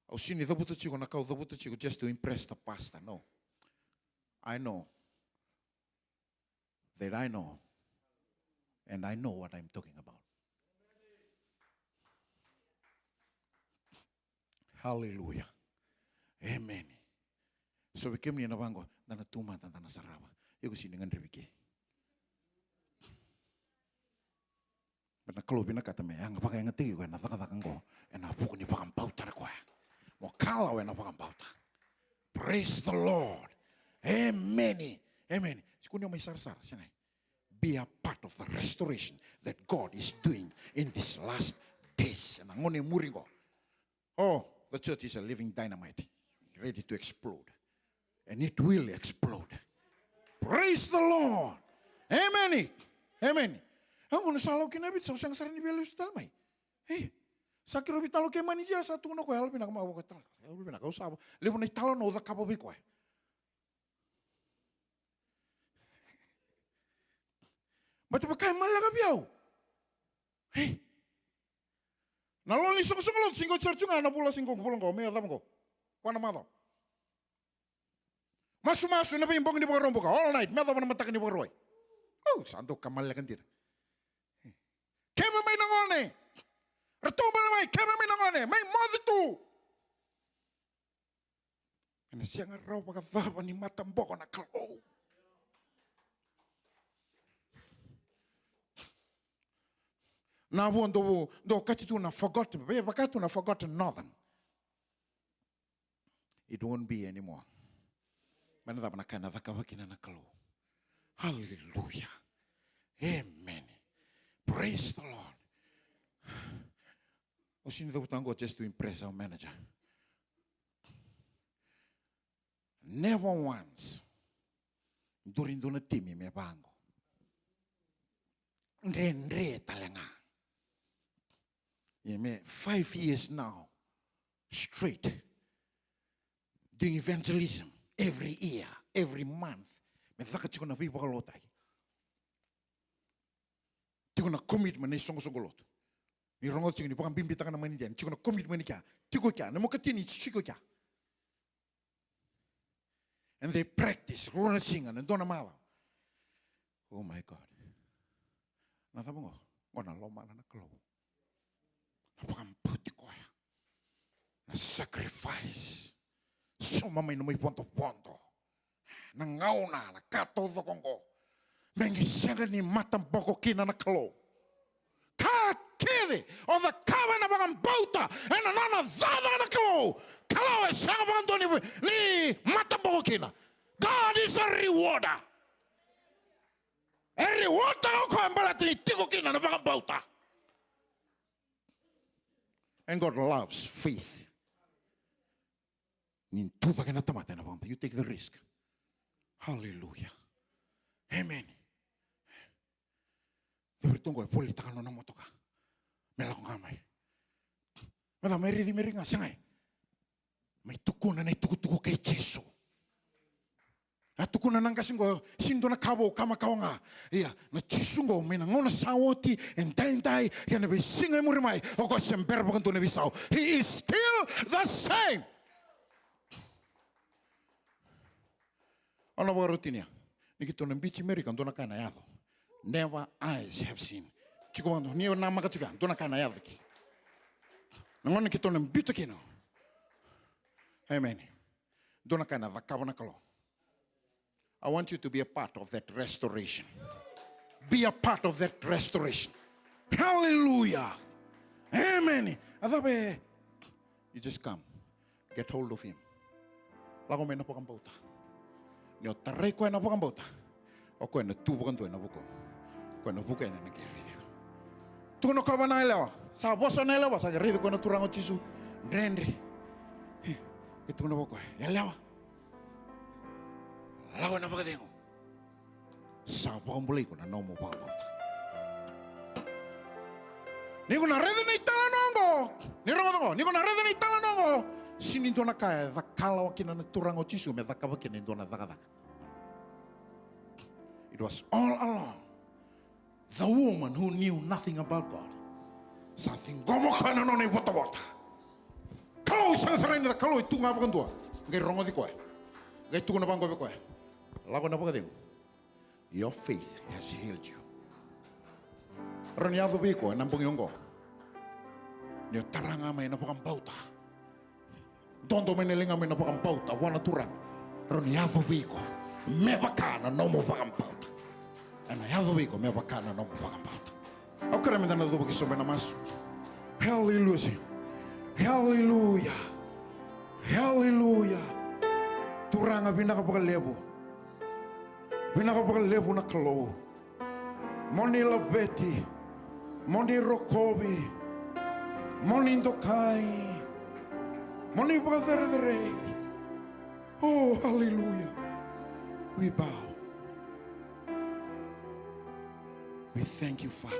Au sini cavuta tiko na ka au cavuta tiko just to impress the pastor. No. I know that I know. And I know what I'm talking about. Hallelujah. Amen. So vei kemuni na vaqo, da na tu mada, da na sarava. Iko sini gadrevi ke. But na Kalou vinakata me yaga vakayagataki iko ena cakacaka qo, ena vuku ni vakabauta na koya. Mo kalawa ena vakabauta. Praise the Lord. Amen. Amen. Sikuni mai sarasara, sega. Be a part of the restoration that God is doing in these last days. Ena gauna e muri qo. Oh, the church is a living dynamite, ready to explode. And it will explode. Praise the Lord. Amen. Amen. Au gunu sa lau kina viti, sa u sega sara ni via lesu tale mai. Ei, sa kiro vitalo ke mani jia, sa tukuna koya, yalo vinaka, ma vaka tala. Yalo vinaka, au sa levu na italo na u cakava vei koya. But vaka e malaka vei au. Ei. Na lolo ni soqosoqo lotu, siqo sara tu ga na vula, siqo vula qo, me yacova qo. Kua na macawa. Masumasu na veibogi ni Vakaraubuka, all night, me yacova na mataka ni Vakarauwai. Oh, sa dau ka maleka dina. Keme mai na gone. Ratou bale mai, keme mai na gone. Mai moce tu. Ena sega rawa vakacava ni mataboko na Kalou. Na vua dou, dou kati tu na forgotten, vaka tu na forgotten northern. It won't be anymore. Mai na cava na ka ena cakava kina na Kalou. Hallelujah. Amen. Praise the Lord. Au sini cavuta qo just to impress our manager. Never once. Duri dua na timi me vaqo. Dredre tale ga. Ia me five years now straight doing evangelism every year, every month. Me caka tiko na veivakalotaki. Tiko na commitment na isoqosoqo lotu. Ni rogoca tiko ni vakabibitaka na manidia, ni tiko na commitment ni kea. Tiko kea, na mokatini tiko kea. And they practice, rua na siga, na dua na macawa. Oh my God. Na cava qo? Qo na lomana na Kalou. Na vakabauti koya. Na sacrifice. Sauma mai na mai vodovodo. Na gauna, na ka taucoko qo. Me qai sega ni mataboko kina na Kalou. Ka kece o cakava ena vakabauta, ena nona caca na Kalou. Kalou e sega vakadua ni, ni mataboko kina. God is a rewarder. E reward-taka o koya baleta ni tiko kina na vakabauta. And God loves faith. Ni tucake na tamata ena vakabauta. You take the risk. Hallelujah. Amen. Ceviri tu qo e volitaka nona motoka. Me lako ga mai. Me da mai raici Meri ga, segai. Mai tukuna na itukutuku kei Jisu. A tukuna na qase qo, sini dua na ka vou, ka makawa ga. Ia, na Jisu qo, mai na gauna sa oti, edaidai, kei na veisiga e muri mai, o koya se bera vakadua na veisau. He is still the same. Au na vakarau tinia. Ni keitou na biuti Merika, dua na ka ena yaco. Never eyes have seen. Tiko vakadua, ni o namaka tiko ya, dua na ka ena yaco ki. Na gauna keitou na biuta kina. Amen. Dua na ka ena cakava na Kalou. I want you to be a part of that restoration. Be a part of that restoration. Hallelujah. Amen. A cava e, you just come. Get hold of him. Lako mai na vakabauta. Ni o tarai koya na vakabauta, o koya na tu vakadua ena vuku. O koya na vuku ena na qai raici iko. Tukuna o koya vua na yalewa. Sa vosa na yalewa, sa qai raici koya na Turaga o Jisu. Dredre. Qai tukuna vua o koya, yalewa. Lako ena vakacegu. Sa vakabulai iko na nomu vakabauta. Ni ko na raica na italanoa oqo, ni rogoca oqo, ni ko na raica na italanoa oqo, sini dua na ka e cakalawa kina na Turaga o Jisu me cakava kina e dua na cakacaka. It was all along. The woman who knew nothing about God. Sa ciqoma o koya na nona ivotavota. Kalou sega sara ni da, Kalou e tu ga vakadua. Qai rogoci koya. Qai tukuna vaqo vei koya. Lako ena vakacegu. Your faith has healed you. Rawa ni yaco vei iko ena bogi oqo. Ni o tara ga mai ena vakabauta. Dodo mai na ligamu ena vakabauta vua na Turaga. Rawa ni yaco vei iko me vaka na nomu vakabauta. Ena yaco vei iko me vaka na nomu vakabauta. Au kerea meda na cuva ki sobu ena masu. Haleluya. Haleluya. Haleluya. Turaga, vinaka vakalevu. Vinaka vakalevu na Kalou. Mo ni laveti, mo ni rokovi, mo ni dokai, mo ni vakacerecerei. Oh, hallelujah. We bow. We thank you, Father.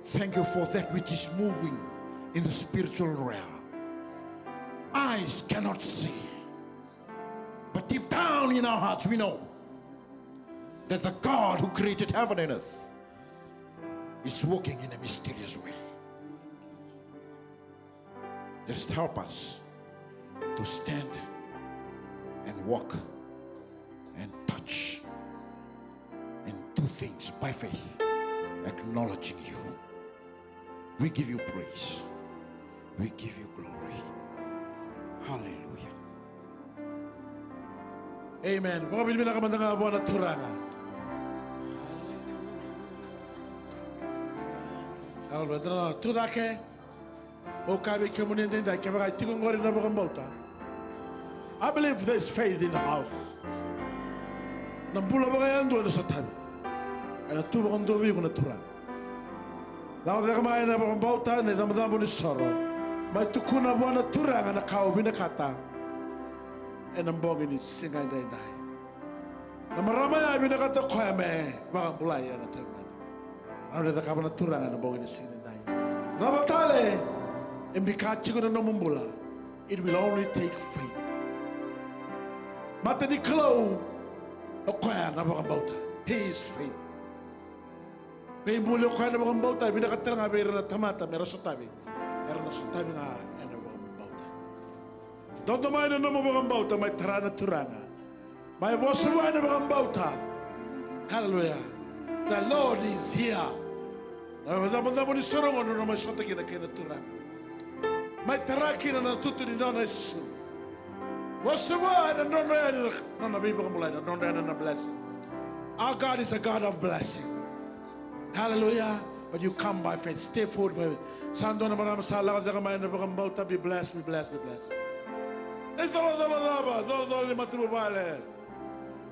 Thank you for that which is moving in the spiritual realm. Eyes cannot see. But deep down in our hearts, we know that the God who created heaven and earth is working in a mysterious way. Just help us to stand and walk and touch and do things by faith. acknowledging you. We give you praise. We give you glory. Hallelujah. Amen. Vakavinavinaka mada ga vua na Turaga. Hallelujah. Tucake. Au kaya vei kemuni edaidai, kevaka e tiko qori na vakabauta. I believe there's faith in the house. Na bula vakayadua ena sotavi. Ena tu vakadua vei iko na Turaga. Lako cake mai ena vakabauta, ena icabocabo ni soro. Mai tukuna vua na Turaga na ka o vinakata ena bogi ni siga edaidai. Na marama ya e vinakata o koya me vakabulai ena tauvimate. Rawa ni cakava na Turaga ena bogi ni siga edaidai. Cava tale e bika tiko na nomu bula? It will only take faith. Mata ni Kalou o koya na vakabauta. He is faith. Veibuli o koya na vakabauta, e vinakata tale ga vei ira na tamata me ra sotavi. Era na sotavi ga ena vakabauta. Dodo mai na nomu vakabauta, mai tara na Turaga. Mai vosa vua ena vakabauta. Hallelujah. The Lord is here. Na icabocabo ni soro qo na nona mai sota kina kei na Turaga. Mai tara kina na tutu ni nona isulu. Vosa vua ena nodra yani na nona veivakabulai, na nodra yani na blessing. Our God is a God of blessing. Hallelujah. But you come by faith. Stay forward by faith. Sa dua na marama sa lako cake mai ena vakabauta, be blessed, be blessed, be blessed. Icolacola cava, colacola ni matavuvale.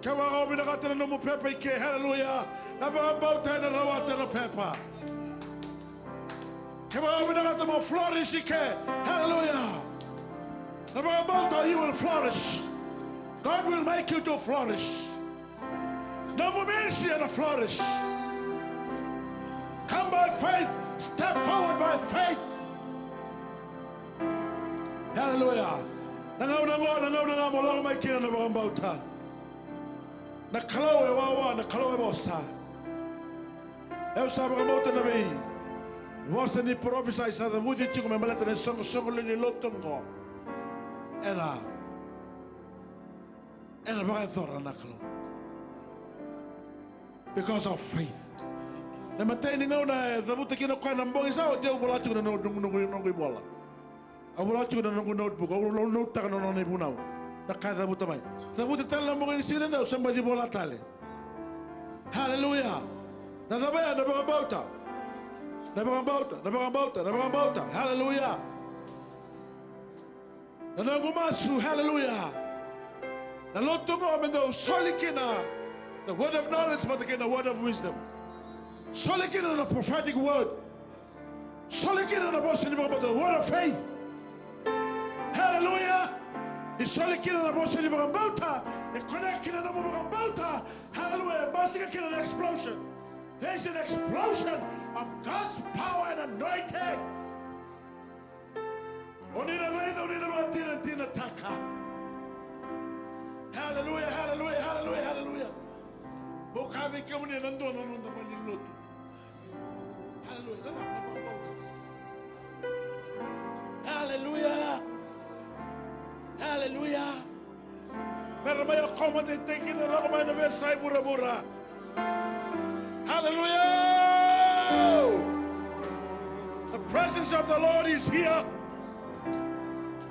Kevaka o vinakata na nomu pepa i ke, hallelujah. Na vakabauta ena rawata na pepa. Kevaka o vinakata mo flourish i ke, hallelujah. Na vakabauta, you will flourish. God will make you to flourish. Nomu ministry ena flourish. Come by faith, step forward by faith. Hallelujah. Na gauna qo, na gauna ga mo lako mai kina na vakabauta. Na Kalou e wawa, na Kalou e vosa. Au sa vakabauta na veivosa ni parofisai sa cavuti tiko me baleta na isoqosoqo lewe ni lotu oqo. Ena, ena vakayacora na Kalou. Because of faith. Na imatai ni gauna e cavuta kina o koya na bogi sa oti, au vola tiko na noqu, noqu, noqu, noqu ivola. Au vola tiko na noqu notebook, au note-taka na nona ivunau. Na ka e cavuta mai. Cavuta tale na bogi ni siga edaidai, au sa baci vola tale. Hallelujah. Na cava ya? Na vakabauta. Na vakabauta, na vakabauta, na vakabauta. Hallelujah. Na noqu masu, hallelujah. Na lotu qo me dau soli kina the word of knowledge, vata kei na word of wisdom. Soli kina na prophetic word. Soli kina na vosa ni vakabauta, word of faith. Hallelujah. Ni soli kina na vosa ni vakabauta, e connect kina na nomu vakabauta. Hallelujah. E basika kina na explosion. There's an explosion of God's power and anointing. O ni na raica, o ni na vakadinadinataka. Hallelujah, hallelujah, hallelujah, hallelujah. Mo kaya vei kemuni na dua na noda mani lotu. Hallelujah. Hallelujah. Hallelujah. Me ra mai accommodate-taki kina, lako mai na veiyasai vuravura. Hallelujah. The presence of the Lord is here.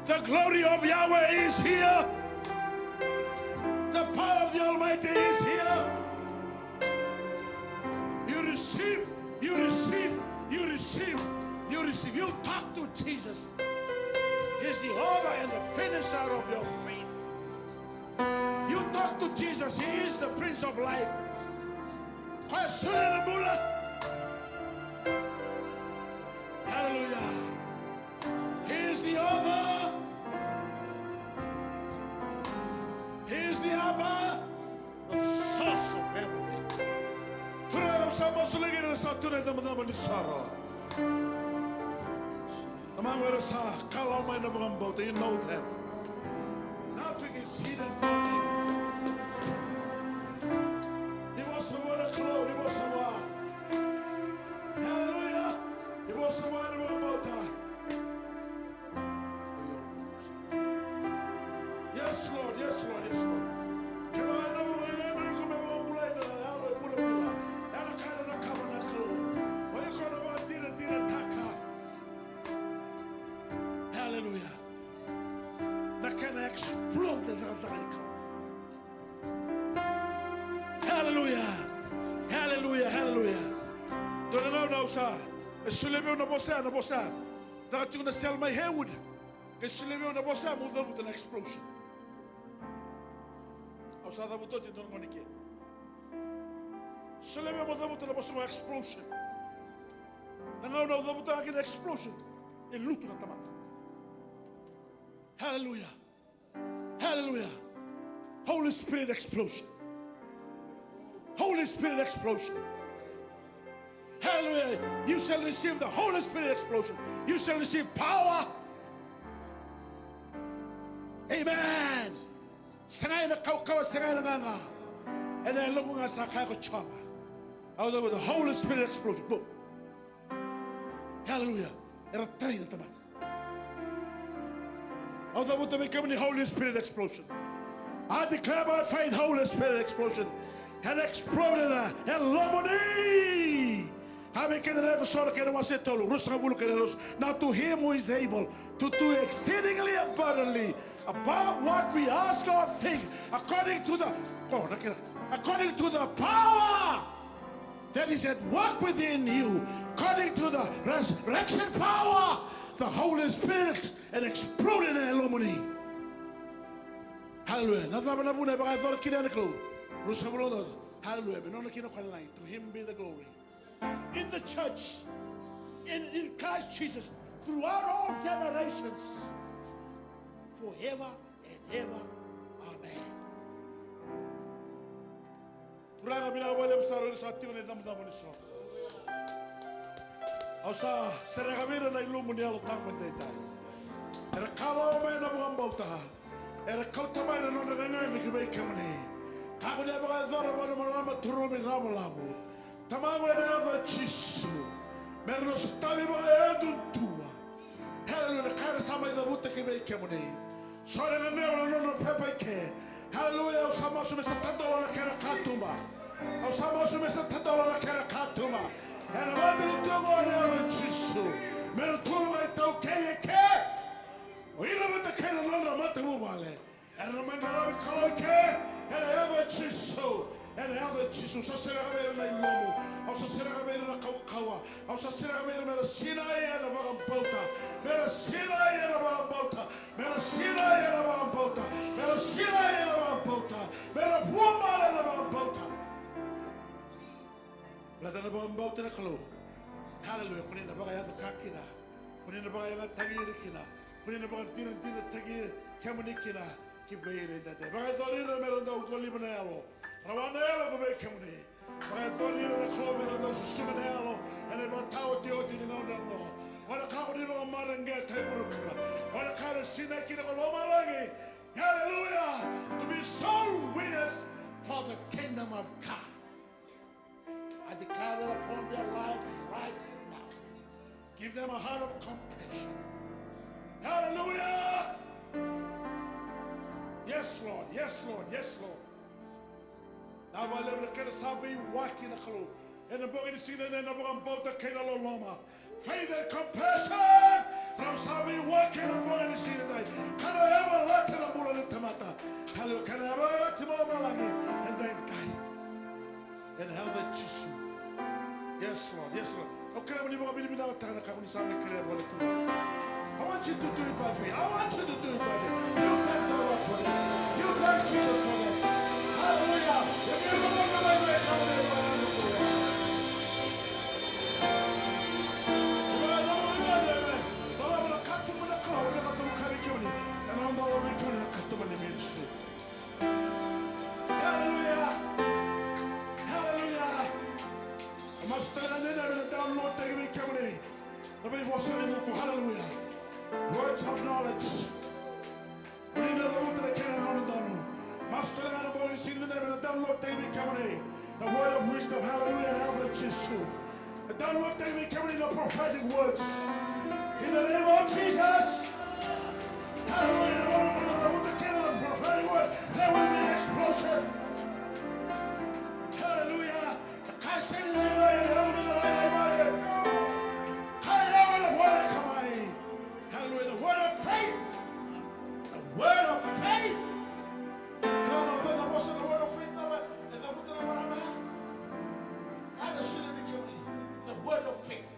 The glory of Yahweh is here. The power of the Almighty is here. You receive, you receive, you receive, you receive. You talk to Jesus. He's the author and the finisher of your faith. You talk to Jesus. He is the Prince of Life. Koya e solia na bula. Hallelujah. He is the author. He is the Abba. The source of everything. Turaga, au sa masulaki ira era sa tu ena icabocabo ni soro. Tamaqu, era sa kalawa mai na vakabauta, you know them. Nothing is hidden from you. Ni vosa vua na Kalou, ni vosa vua. Hallelujah. Ni vosa vua na vakabauta. Yes, Lord. Yes, Lord. Yes, Lord. Kevaka e dua na ka e yaco iko me vakabulai na yalo e vuravura, ya na ka ena cakava na Kalou. E solia vei au na vosa ya, na vosa ya. Caka tiko na Sell My Haywood. E solia vei au na vosa ya, meu cavuta na explosion. Au sa cavuta oti e dua na gauna ke. Solia vei au meu cavuta na vosa qo, explosion. Na gauna au cavuta ga kina explosion, e lutu na tamata. Hallelujah. Hallelujah. Holy Spirit explosion. Holy Spirit explosion. Hallelujah. You shall receive the Holy Spirit explosion. You shall receive power. Amen. Sega ena kaukauwa, sega ena gaga. Ena yaloqu ga sa kaya ko Jiova. Au cavuta Holy Spirit explosion. Boom. Hallelujah. Era tarai na tamata. Au cavuta vei kemuni Holy Spirit explosion. I declare by faith Holy Spirit explosion. Ena explode ena yalomuni. A vei keda na Efeso na kena wase tolu, ruasagavulu kei na ruasagavulu. Now to him who is able to do exceedingly abundantly above what we ask or think, according to the, oh, na kena, according to the power that is at work within you, according to the resurrection power, the Holy Spirit, and explode ena yalomuni. Hallelujah. Na cava na vuna e vakayacora kina na Kalou? Ruasagavulu na. Hallelujah. Me nona kina ko lagi. To him be the glory in the church, in, in Christ Jesus, throughout all generations, forever and ever. Amen. Turaga, vinaka vakalevu sara o ira sa tiko ena icabocabo ni soqo. Au sa sereka vei ira na ilumu ni Yalo Tabu edaidai. Era kalawa mai na vakabauta. Era kauta mai na nodra gagadre ki vei kemuni. Kakua ni a vakayacora vua na marama, turumi, ravolavu. Tamaqu, ena yaca i Jisu, me ra na sotavi vakayadudua. Hallelujah. Na ka era sa mai cavuta ki vei kemuni. So era gadreva na nodra pepa i ke. Hallelujah. Au sa masu me sa tadola na kena katuba. Au sa masu me sa tadola na kena katuba. Ena mata ni tu oqo, ena yaca i Jisu, me ra tu vakaitaukei e ke. O ira vata kei na nodra matavuvale. Era na mai qaravi Kalou i ke, ena yaca i Jisu, ena yaca i Jisu. Au sa sereka vei ira na ilomo, au sa sereka vei ira na kaukauwa, au sa sereka vei ira me ra sinai ena vakabauta, me ra sinai ena vakabauta, me ra sinai ena vakabauta, me ra sinai ena vakabauta, me ra vuabale ena vakabauta. Baleta na vakabauta na Kalou. Haleluya. Ko ni na vakayaco ka kina. Ko ni na vakayagataki ira kina. Ko ni na vakadinadinataki kemuni kina ki vei ira edaidai. Vakayacori ira me ra dau koliva na yalo. Rawa na yalo ko vei kemuni. Vakayacori ira na Kalou me ra dau susuga na yalo ena ivakataotioti ni gauna oqo. Ena kakua ni vakamareqeta e vuravura. Ena ka ena sinai kina ko lomalagi. Haleluya. To be soul winners for the kingdom of God. I declare that upon their life right now. Give them a heart of compassion. Hallelujah. Yes, Lord. Yes, Lord. Yes, Lord. Na vakalevu na kena sa veiwaki na Kalou ena bogi ni siga edaidai, na vakabauta kei na loloma. Faith and compassion. Rau sa veiwaki ena bogi ni siga edaidai. Ka na yavalata na bula ni tamata. Haleluya. Ka na yavalata na lomalagi edaidai. Ena yaca i Jisu. Yes, Lord. Yes, Lord. Au kerea mo ni vakavinavinakataka na ka ko ni sa mai kerea vua na Turaga. I want you to do it by faith. I want you to do it by faith. You thank the Lord for that. You thank Jesus for that. Hallelujah. If you don't know the way, come on, come on, come on. Dolava na katuba na Kalou, na katuba ni ministry. Hallelujah. Hallelujah. Masu tale ga ni na download taki vei kemuni na veivosa ni vuku. Hallelujah. Words of knowledge. Ni na cavuta na kena dodonu. Masu tale ga na bogi ni siga ni na download taki vei kemuni na word of wisdom. Hallelujah. Na yaca i Jisu. Download taki vei kemuni na prophetic words. In the name of Jesus. Hallelujah. Na gauna mo na cavuta kina na prophetic word, there will be an explosion. Hallelujah. Ka sega ni rairai, rairai, rairai mai. Ka yawa na word ka mai. Hallelujah. The word of faith. The word of faith. Kila na, na vosa na word of faith, na, e cavuta na marama ya. Ena sega ni vei kemuni. The word of faith.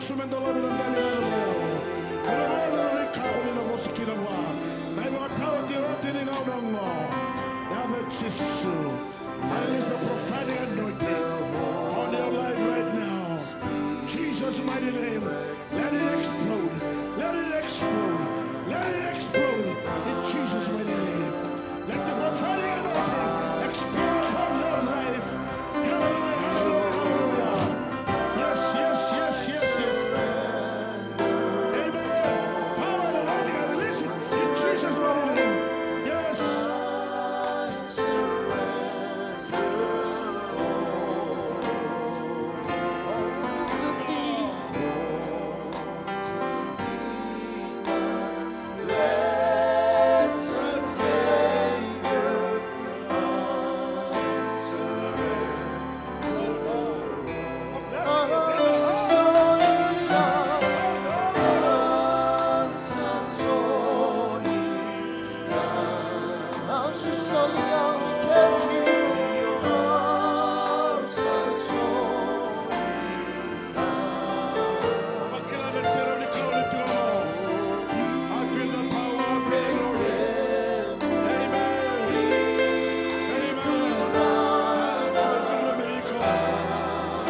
Jesu me dolavi na dali ga na vayalo. Me na vaya na veika ko ni na vosa kina vua. Na ivakataotioti ni gauna oqo. Yaca i Jisu. I release the prophetic anointing on your life right now. Jesus' mighty name. Let it explode. Let it explode. Let it explode. In Jesus' mighty name. Let the prophetic anointing explode upon your life. Hallelujah, hallelujah, hallelujah. Yes, yes, yes, yes, yes. Amen. Power and anointing, I release it in Jesus' mighty name. Yes. I feel the power, I feel the glory. Amen. Amen.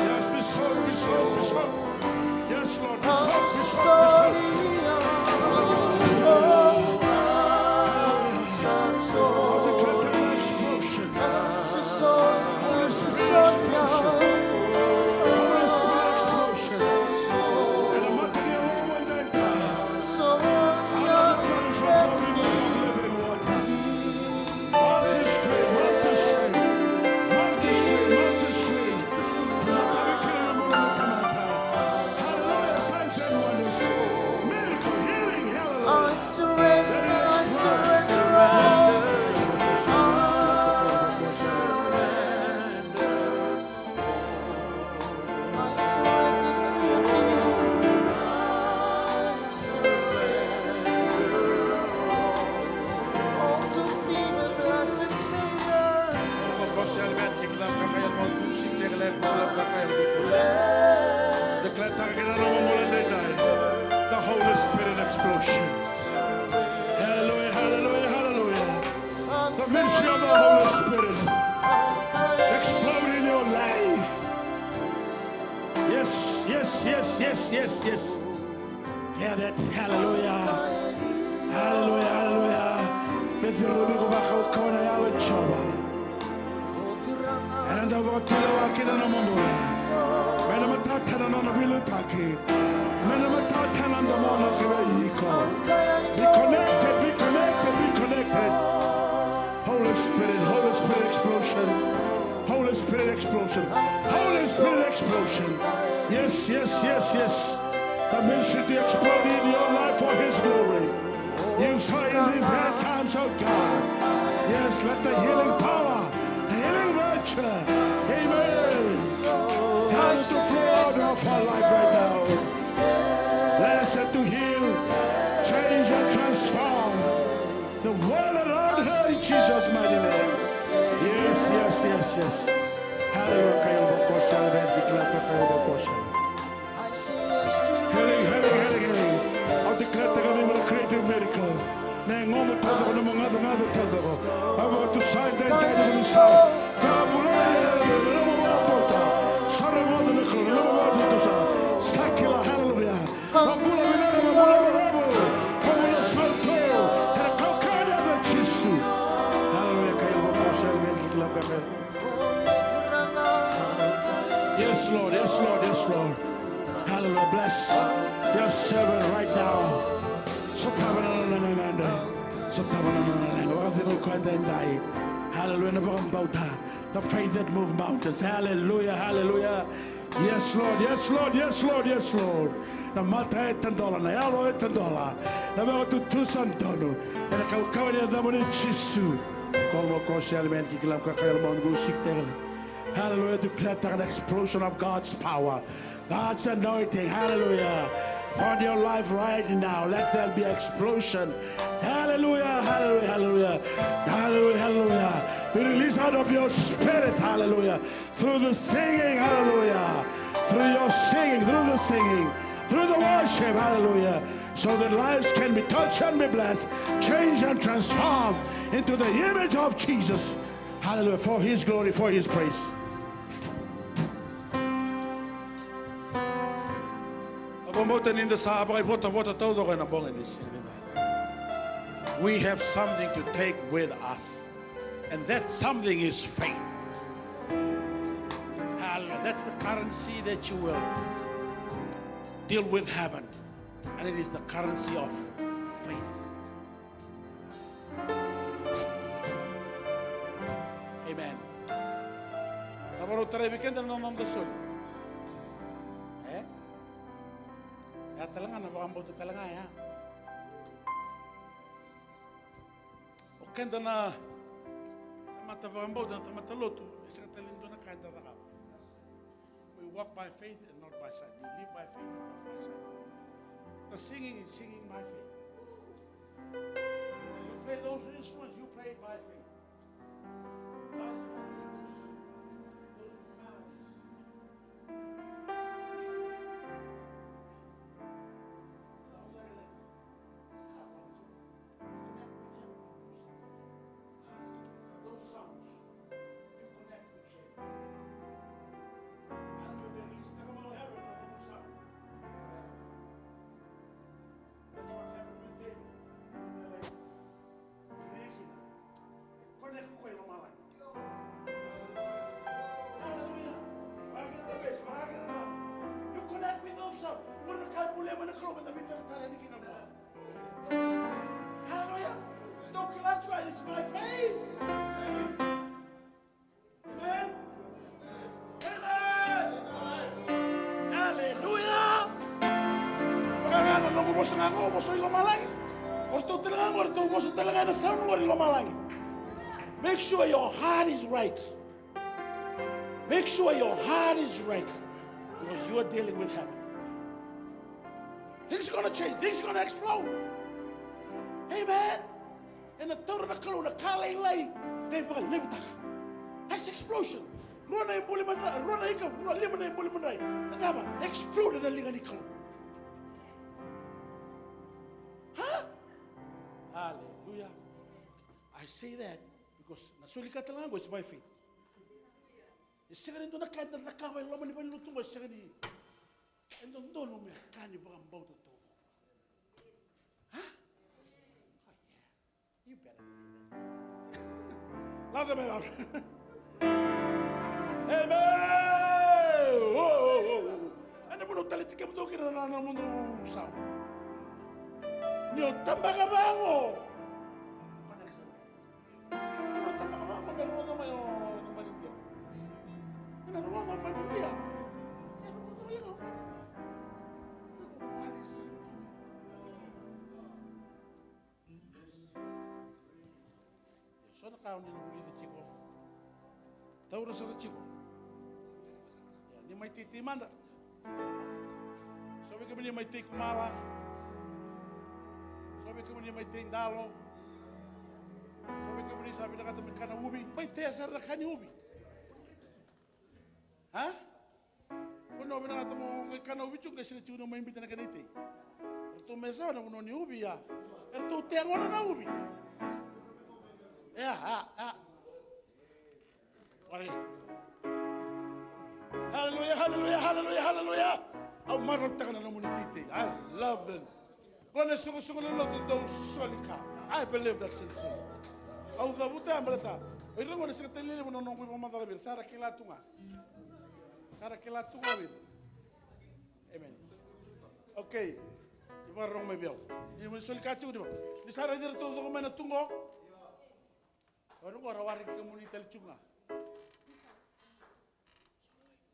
Yes, be so, be so, be so. Yes, Lord, be so, be so, be so. Hallelujah. Hallelujah. I declare an explosion. Holy Spirit explosion. Holy Spirit explosion. Ena mata ni yalomu edaidai. Hallelujah, signs and wonders. Miracle, healing, hallelujah. I surrender, I surrender all. I surrender. I surrender to you. I surrender all to thee, my blessed Savior. Declare-taka kina na nomu bula edaidai. The Holy Spirit explosion. Hallelujah, hallelujah, hallelujah. The ministry of the Holy Spirit explode in your life. Yes, yes, yes, yes, yes, yes. Hear that. Hallelujah. Hallelujah, hallelujah. Me curumi iko vakaukauwa na Yalo i Jiova. Ena dau vakatulewa kina na nomu bula. Mai na matata na nona veiliutaki. Mai na matata na domona ki vei iko. Be connected, be connected, be connected. Holy Spirit, Holy Spirit explosion. Holy Spirit explosion. Holy Spirit explosion. Yes, yes, yes, yes. The ministry to explode in your life for His glory. You saw in these end times, oh God. Yes, let the healing power, the healing virtue, amen, have to flow out of our life right now. Blessed to heal, change and transform the world around her in Jesus' mighty name. Yes, yes, yes, yes. Hallelujah. Healing, healing, healing, healing. Au declare-taka vei iko na creative miracle. Na yagomu taucoko, na nomu gacagaca taucoko. Au vakatusa edaidai ni sa vakabulai, na nomu vakabauta. Sa rogoca na Kalou, na nomu vakatutusa. Sa kila, hallelujah. Vakabula vinaka, vakabula valevu, vakabula sautu. Ena kaukauwa ni yaca i Jisu. Hallelujah, ka yalo vakosea, amen, ki kila ka. Yes, Lord, yes, Lord, yes, Lord. Hallelujah. Bless your servant right now. Sotava na nona gagadre. Sotava na nona gagadre. Vakacegu koya edaidai. Hallelujah. Na vakabauta. The faith that move mountains. Hallelujah. Hallelujah. Yes, Lord. Yes, Lord. Yes, Lord. Yes, Lord. Na mata e tadola, na yalo e tadola. Na vakatutusa donu. Ena kaukauwa ni yacamuni Jisu. Kol mo kosea, amen, ki kila ka kaya mo ngu sikitele. Hallelujah. Declare an explosion of God's power. God's anointing. Hallelujah. Upon your life right now. Let there be explosion. Hallelujah. Hallelujah. Hallelujah. Hallelujah. Hallelujah. Be released out of your spirit. Hallelujah. Through the singing. Hallelujah. Through your singing. Through the singing. through the worship, hallelujah, so that lives can be touched and be blessed, changed and transformed into the image of Jesus. Hallelujah. For his glory, for his praise. Au vakabauta ni da sa vakaivotavota taucoko ena bogi ni siga nikua. We have something to take with us. And that something is faith. Hallelujah. That's the currency that you will deal with heaven. And it is the currency of faith. Amen. Na vanua tarai vei keda na noda soli. E? Ya tale ga na vakabauta tale ga ya. O keda na tamata vakabauta, na tamata lotu, e sega tale ni dua na ka eda cakava. We walk by faith and not by sight. We live by faith and not by sight. The singing is singing by faith. You play those instruments, you play it by faith. God's going to do those, those melodies. Those sounds, you connect with him. That's what happened with David. Connect ko i lomalagi. Hallelujah. Vakakina na besi, vakakina na. You connect with those, uh, ua na ka e bulia mai na Kalou me da veitaratara yani kina vua. Hallelujah. Dou kila tiko, it's by faith. Amen. Amen. Hallelujah. Vaka ga na noqu vosa ga qo, vosa i lomalagi. O ratou tale ga qo, o ratou vosa tale ga ena saunu qori i lomalagi. Make sure your heart is right. Make sure your heart is right. Because you are dealing with heaven. Things gonna change. Things gonna explode. Amen. Ena taura na Kalou na ka lailai me vakalevutaka. That's explosion. Rua na ibuli madrai, rua na ika, rua lima na ibuli madrai. Na cava? Explode na liga ni Kalou. Ha? Hallelujah. I say that because na soli ka tale ga qo, it's by faith. E sega ni dua na ka eda cakava e loma ni valenilotu qo, e sega ni, e dodonu me ka ni vakabauta taucoko. Ha? Oh, yeah. You better believe it. Love them, love. Amen. Oh, oh, oh, oh. Ena vanua tale tiko kemudou kina na, na nomudou samu. Ni o tabaka vaqo. Ena tabaka vaqo me rogoca mai o, o Manidia. Ena rogoca o Manidia. Ena rogoca o Manidia. So na ka o ni na vulica tiko. Taura sara tiko. Ia, ni mai teitei mada. So vei kemuni mai tei kumala. So vei kemuni mai tei dalo. So vei kemuni sa vinakata me kana uvi. Mai tea sara na ka ni uvi. A? Ko ni vinakata mo qai kana uvi tu, qai sega tu ni mai biuta na kena itei. Eratou mai sa na vanua ni uvi ya. Eratou tegona na uvi. E, a, a. Ore. Haleluya, haleluya, haleluya, haleluya. Au marautaka na nomuni teitei. I love them. Qo na isoqosoqo ni lotu dau soli ka. I believe that sincerely. Au cavuta ya baleta o ira qo na sega tale ni levu na noqu ivakamacala vei ira, sa ra kila tu ga. Sa ra kila tu ga vei ira. Amen. Okay. Ni vakarorogo mai vei au. Ni mai soli ka tiko ni vaka. Ni sa raici ira taucoko mai na tu qo. O ira qo ra waraki kemuni tale tu ga.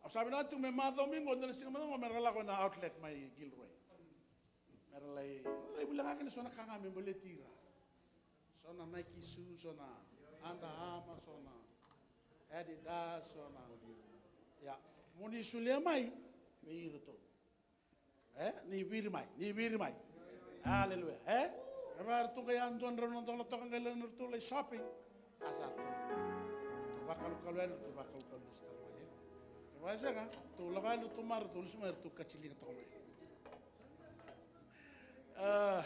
Au sa vinaka tiko me macawa mai qo, dua na siga mada qo me ra lako ena outlet mai Gilroy. Me ra lai, lai vuli ga kina so na ka ga me baleti ira. So na Nike shoe, so na Under Armour, so na Adidas, so na. Ia, mo ni solia mai vei iratou. E, ni viri mai, ni viri mai. Aleluya. E? E vaka ratou qai yadua drau na dola toka qai lako na ratou lai shopping. A sa ratou, ratou vakalukalu yani, ratou vakalukalu lesu tale mai, e? E vaka sega, ratou lako yani, ratou mara, ratou lesu mai, ratou kaciliga toka mai. Ah,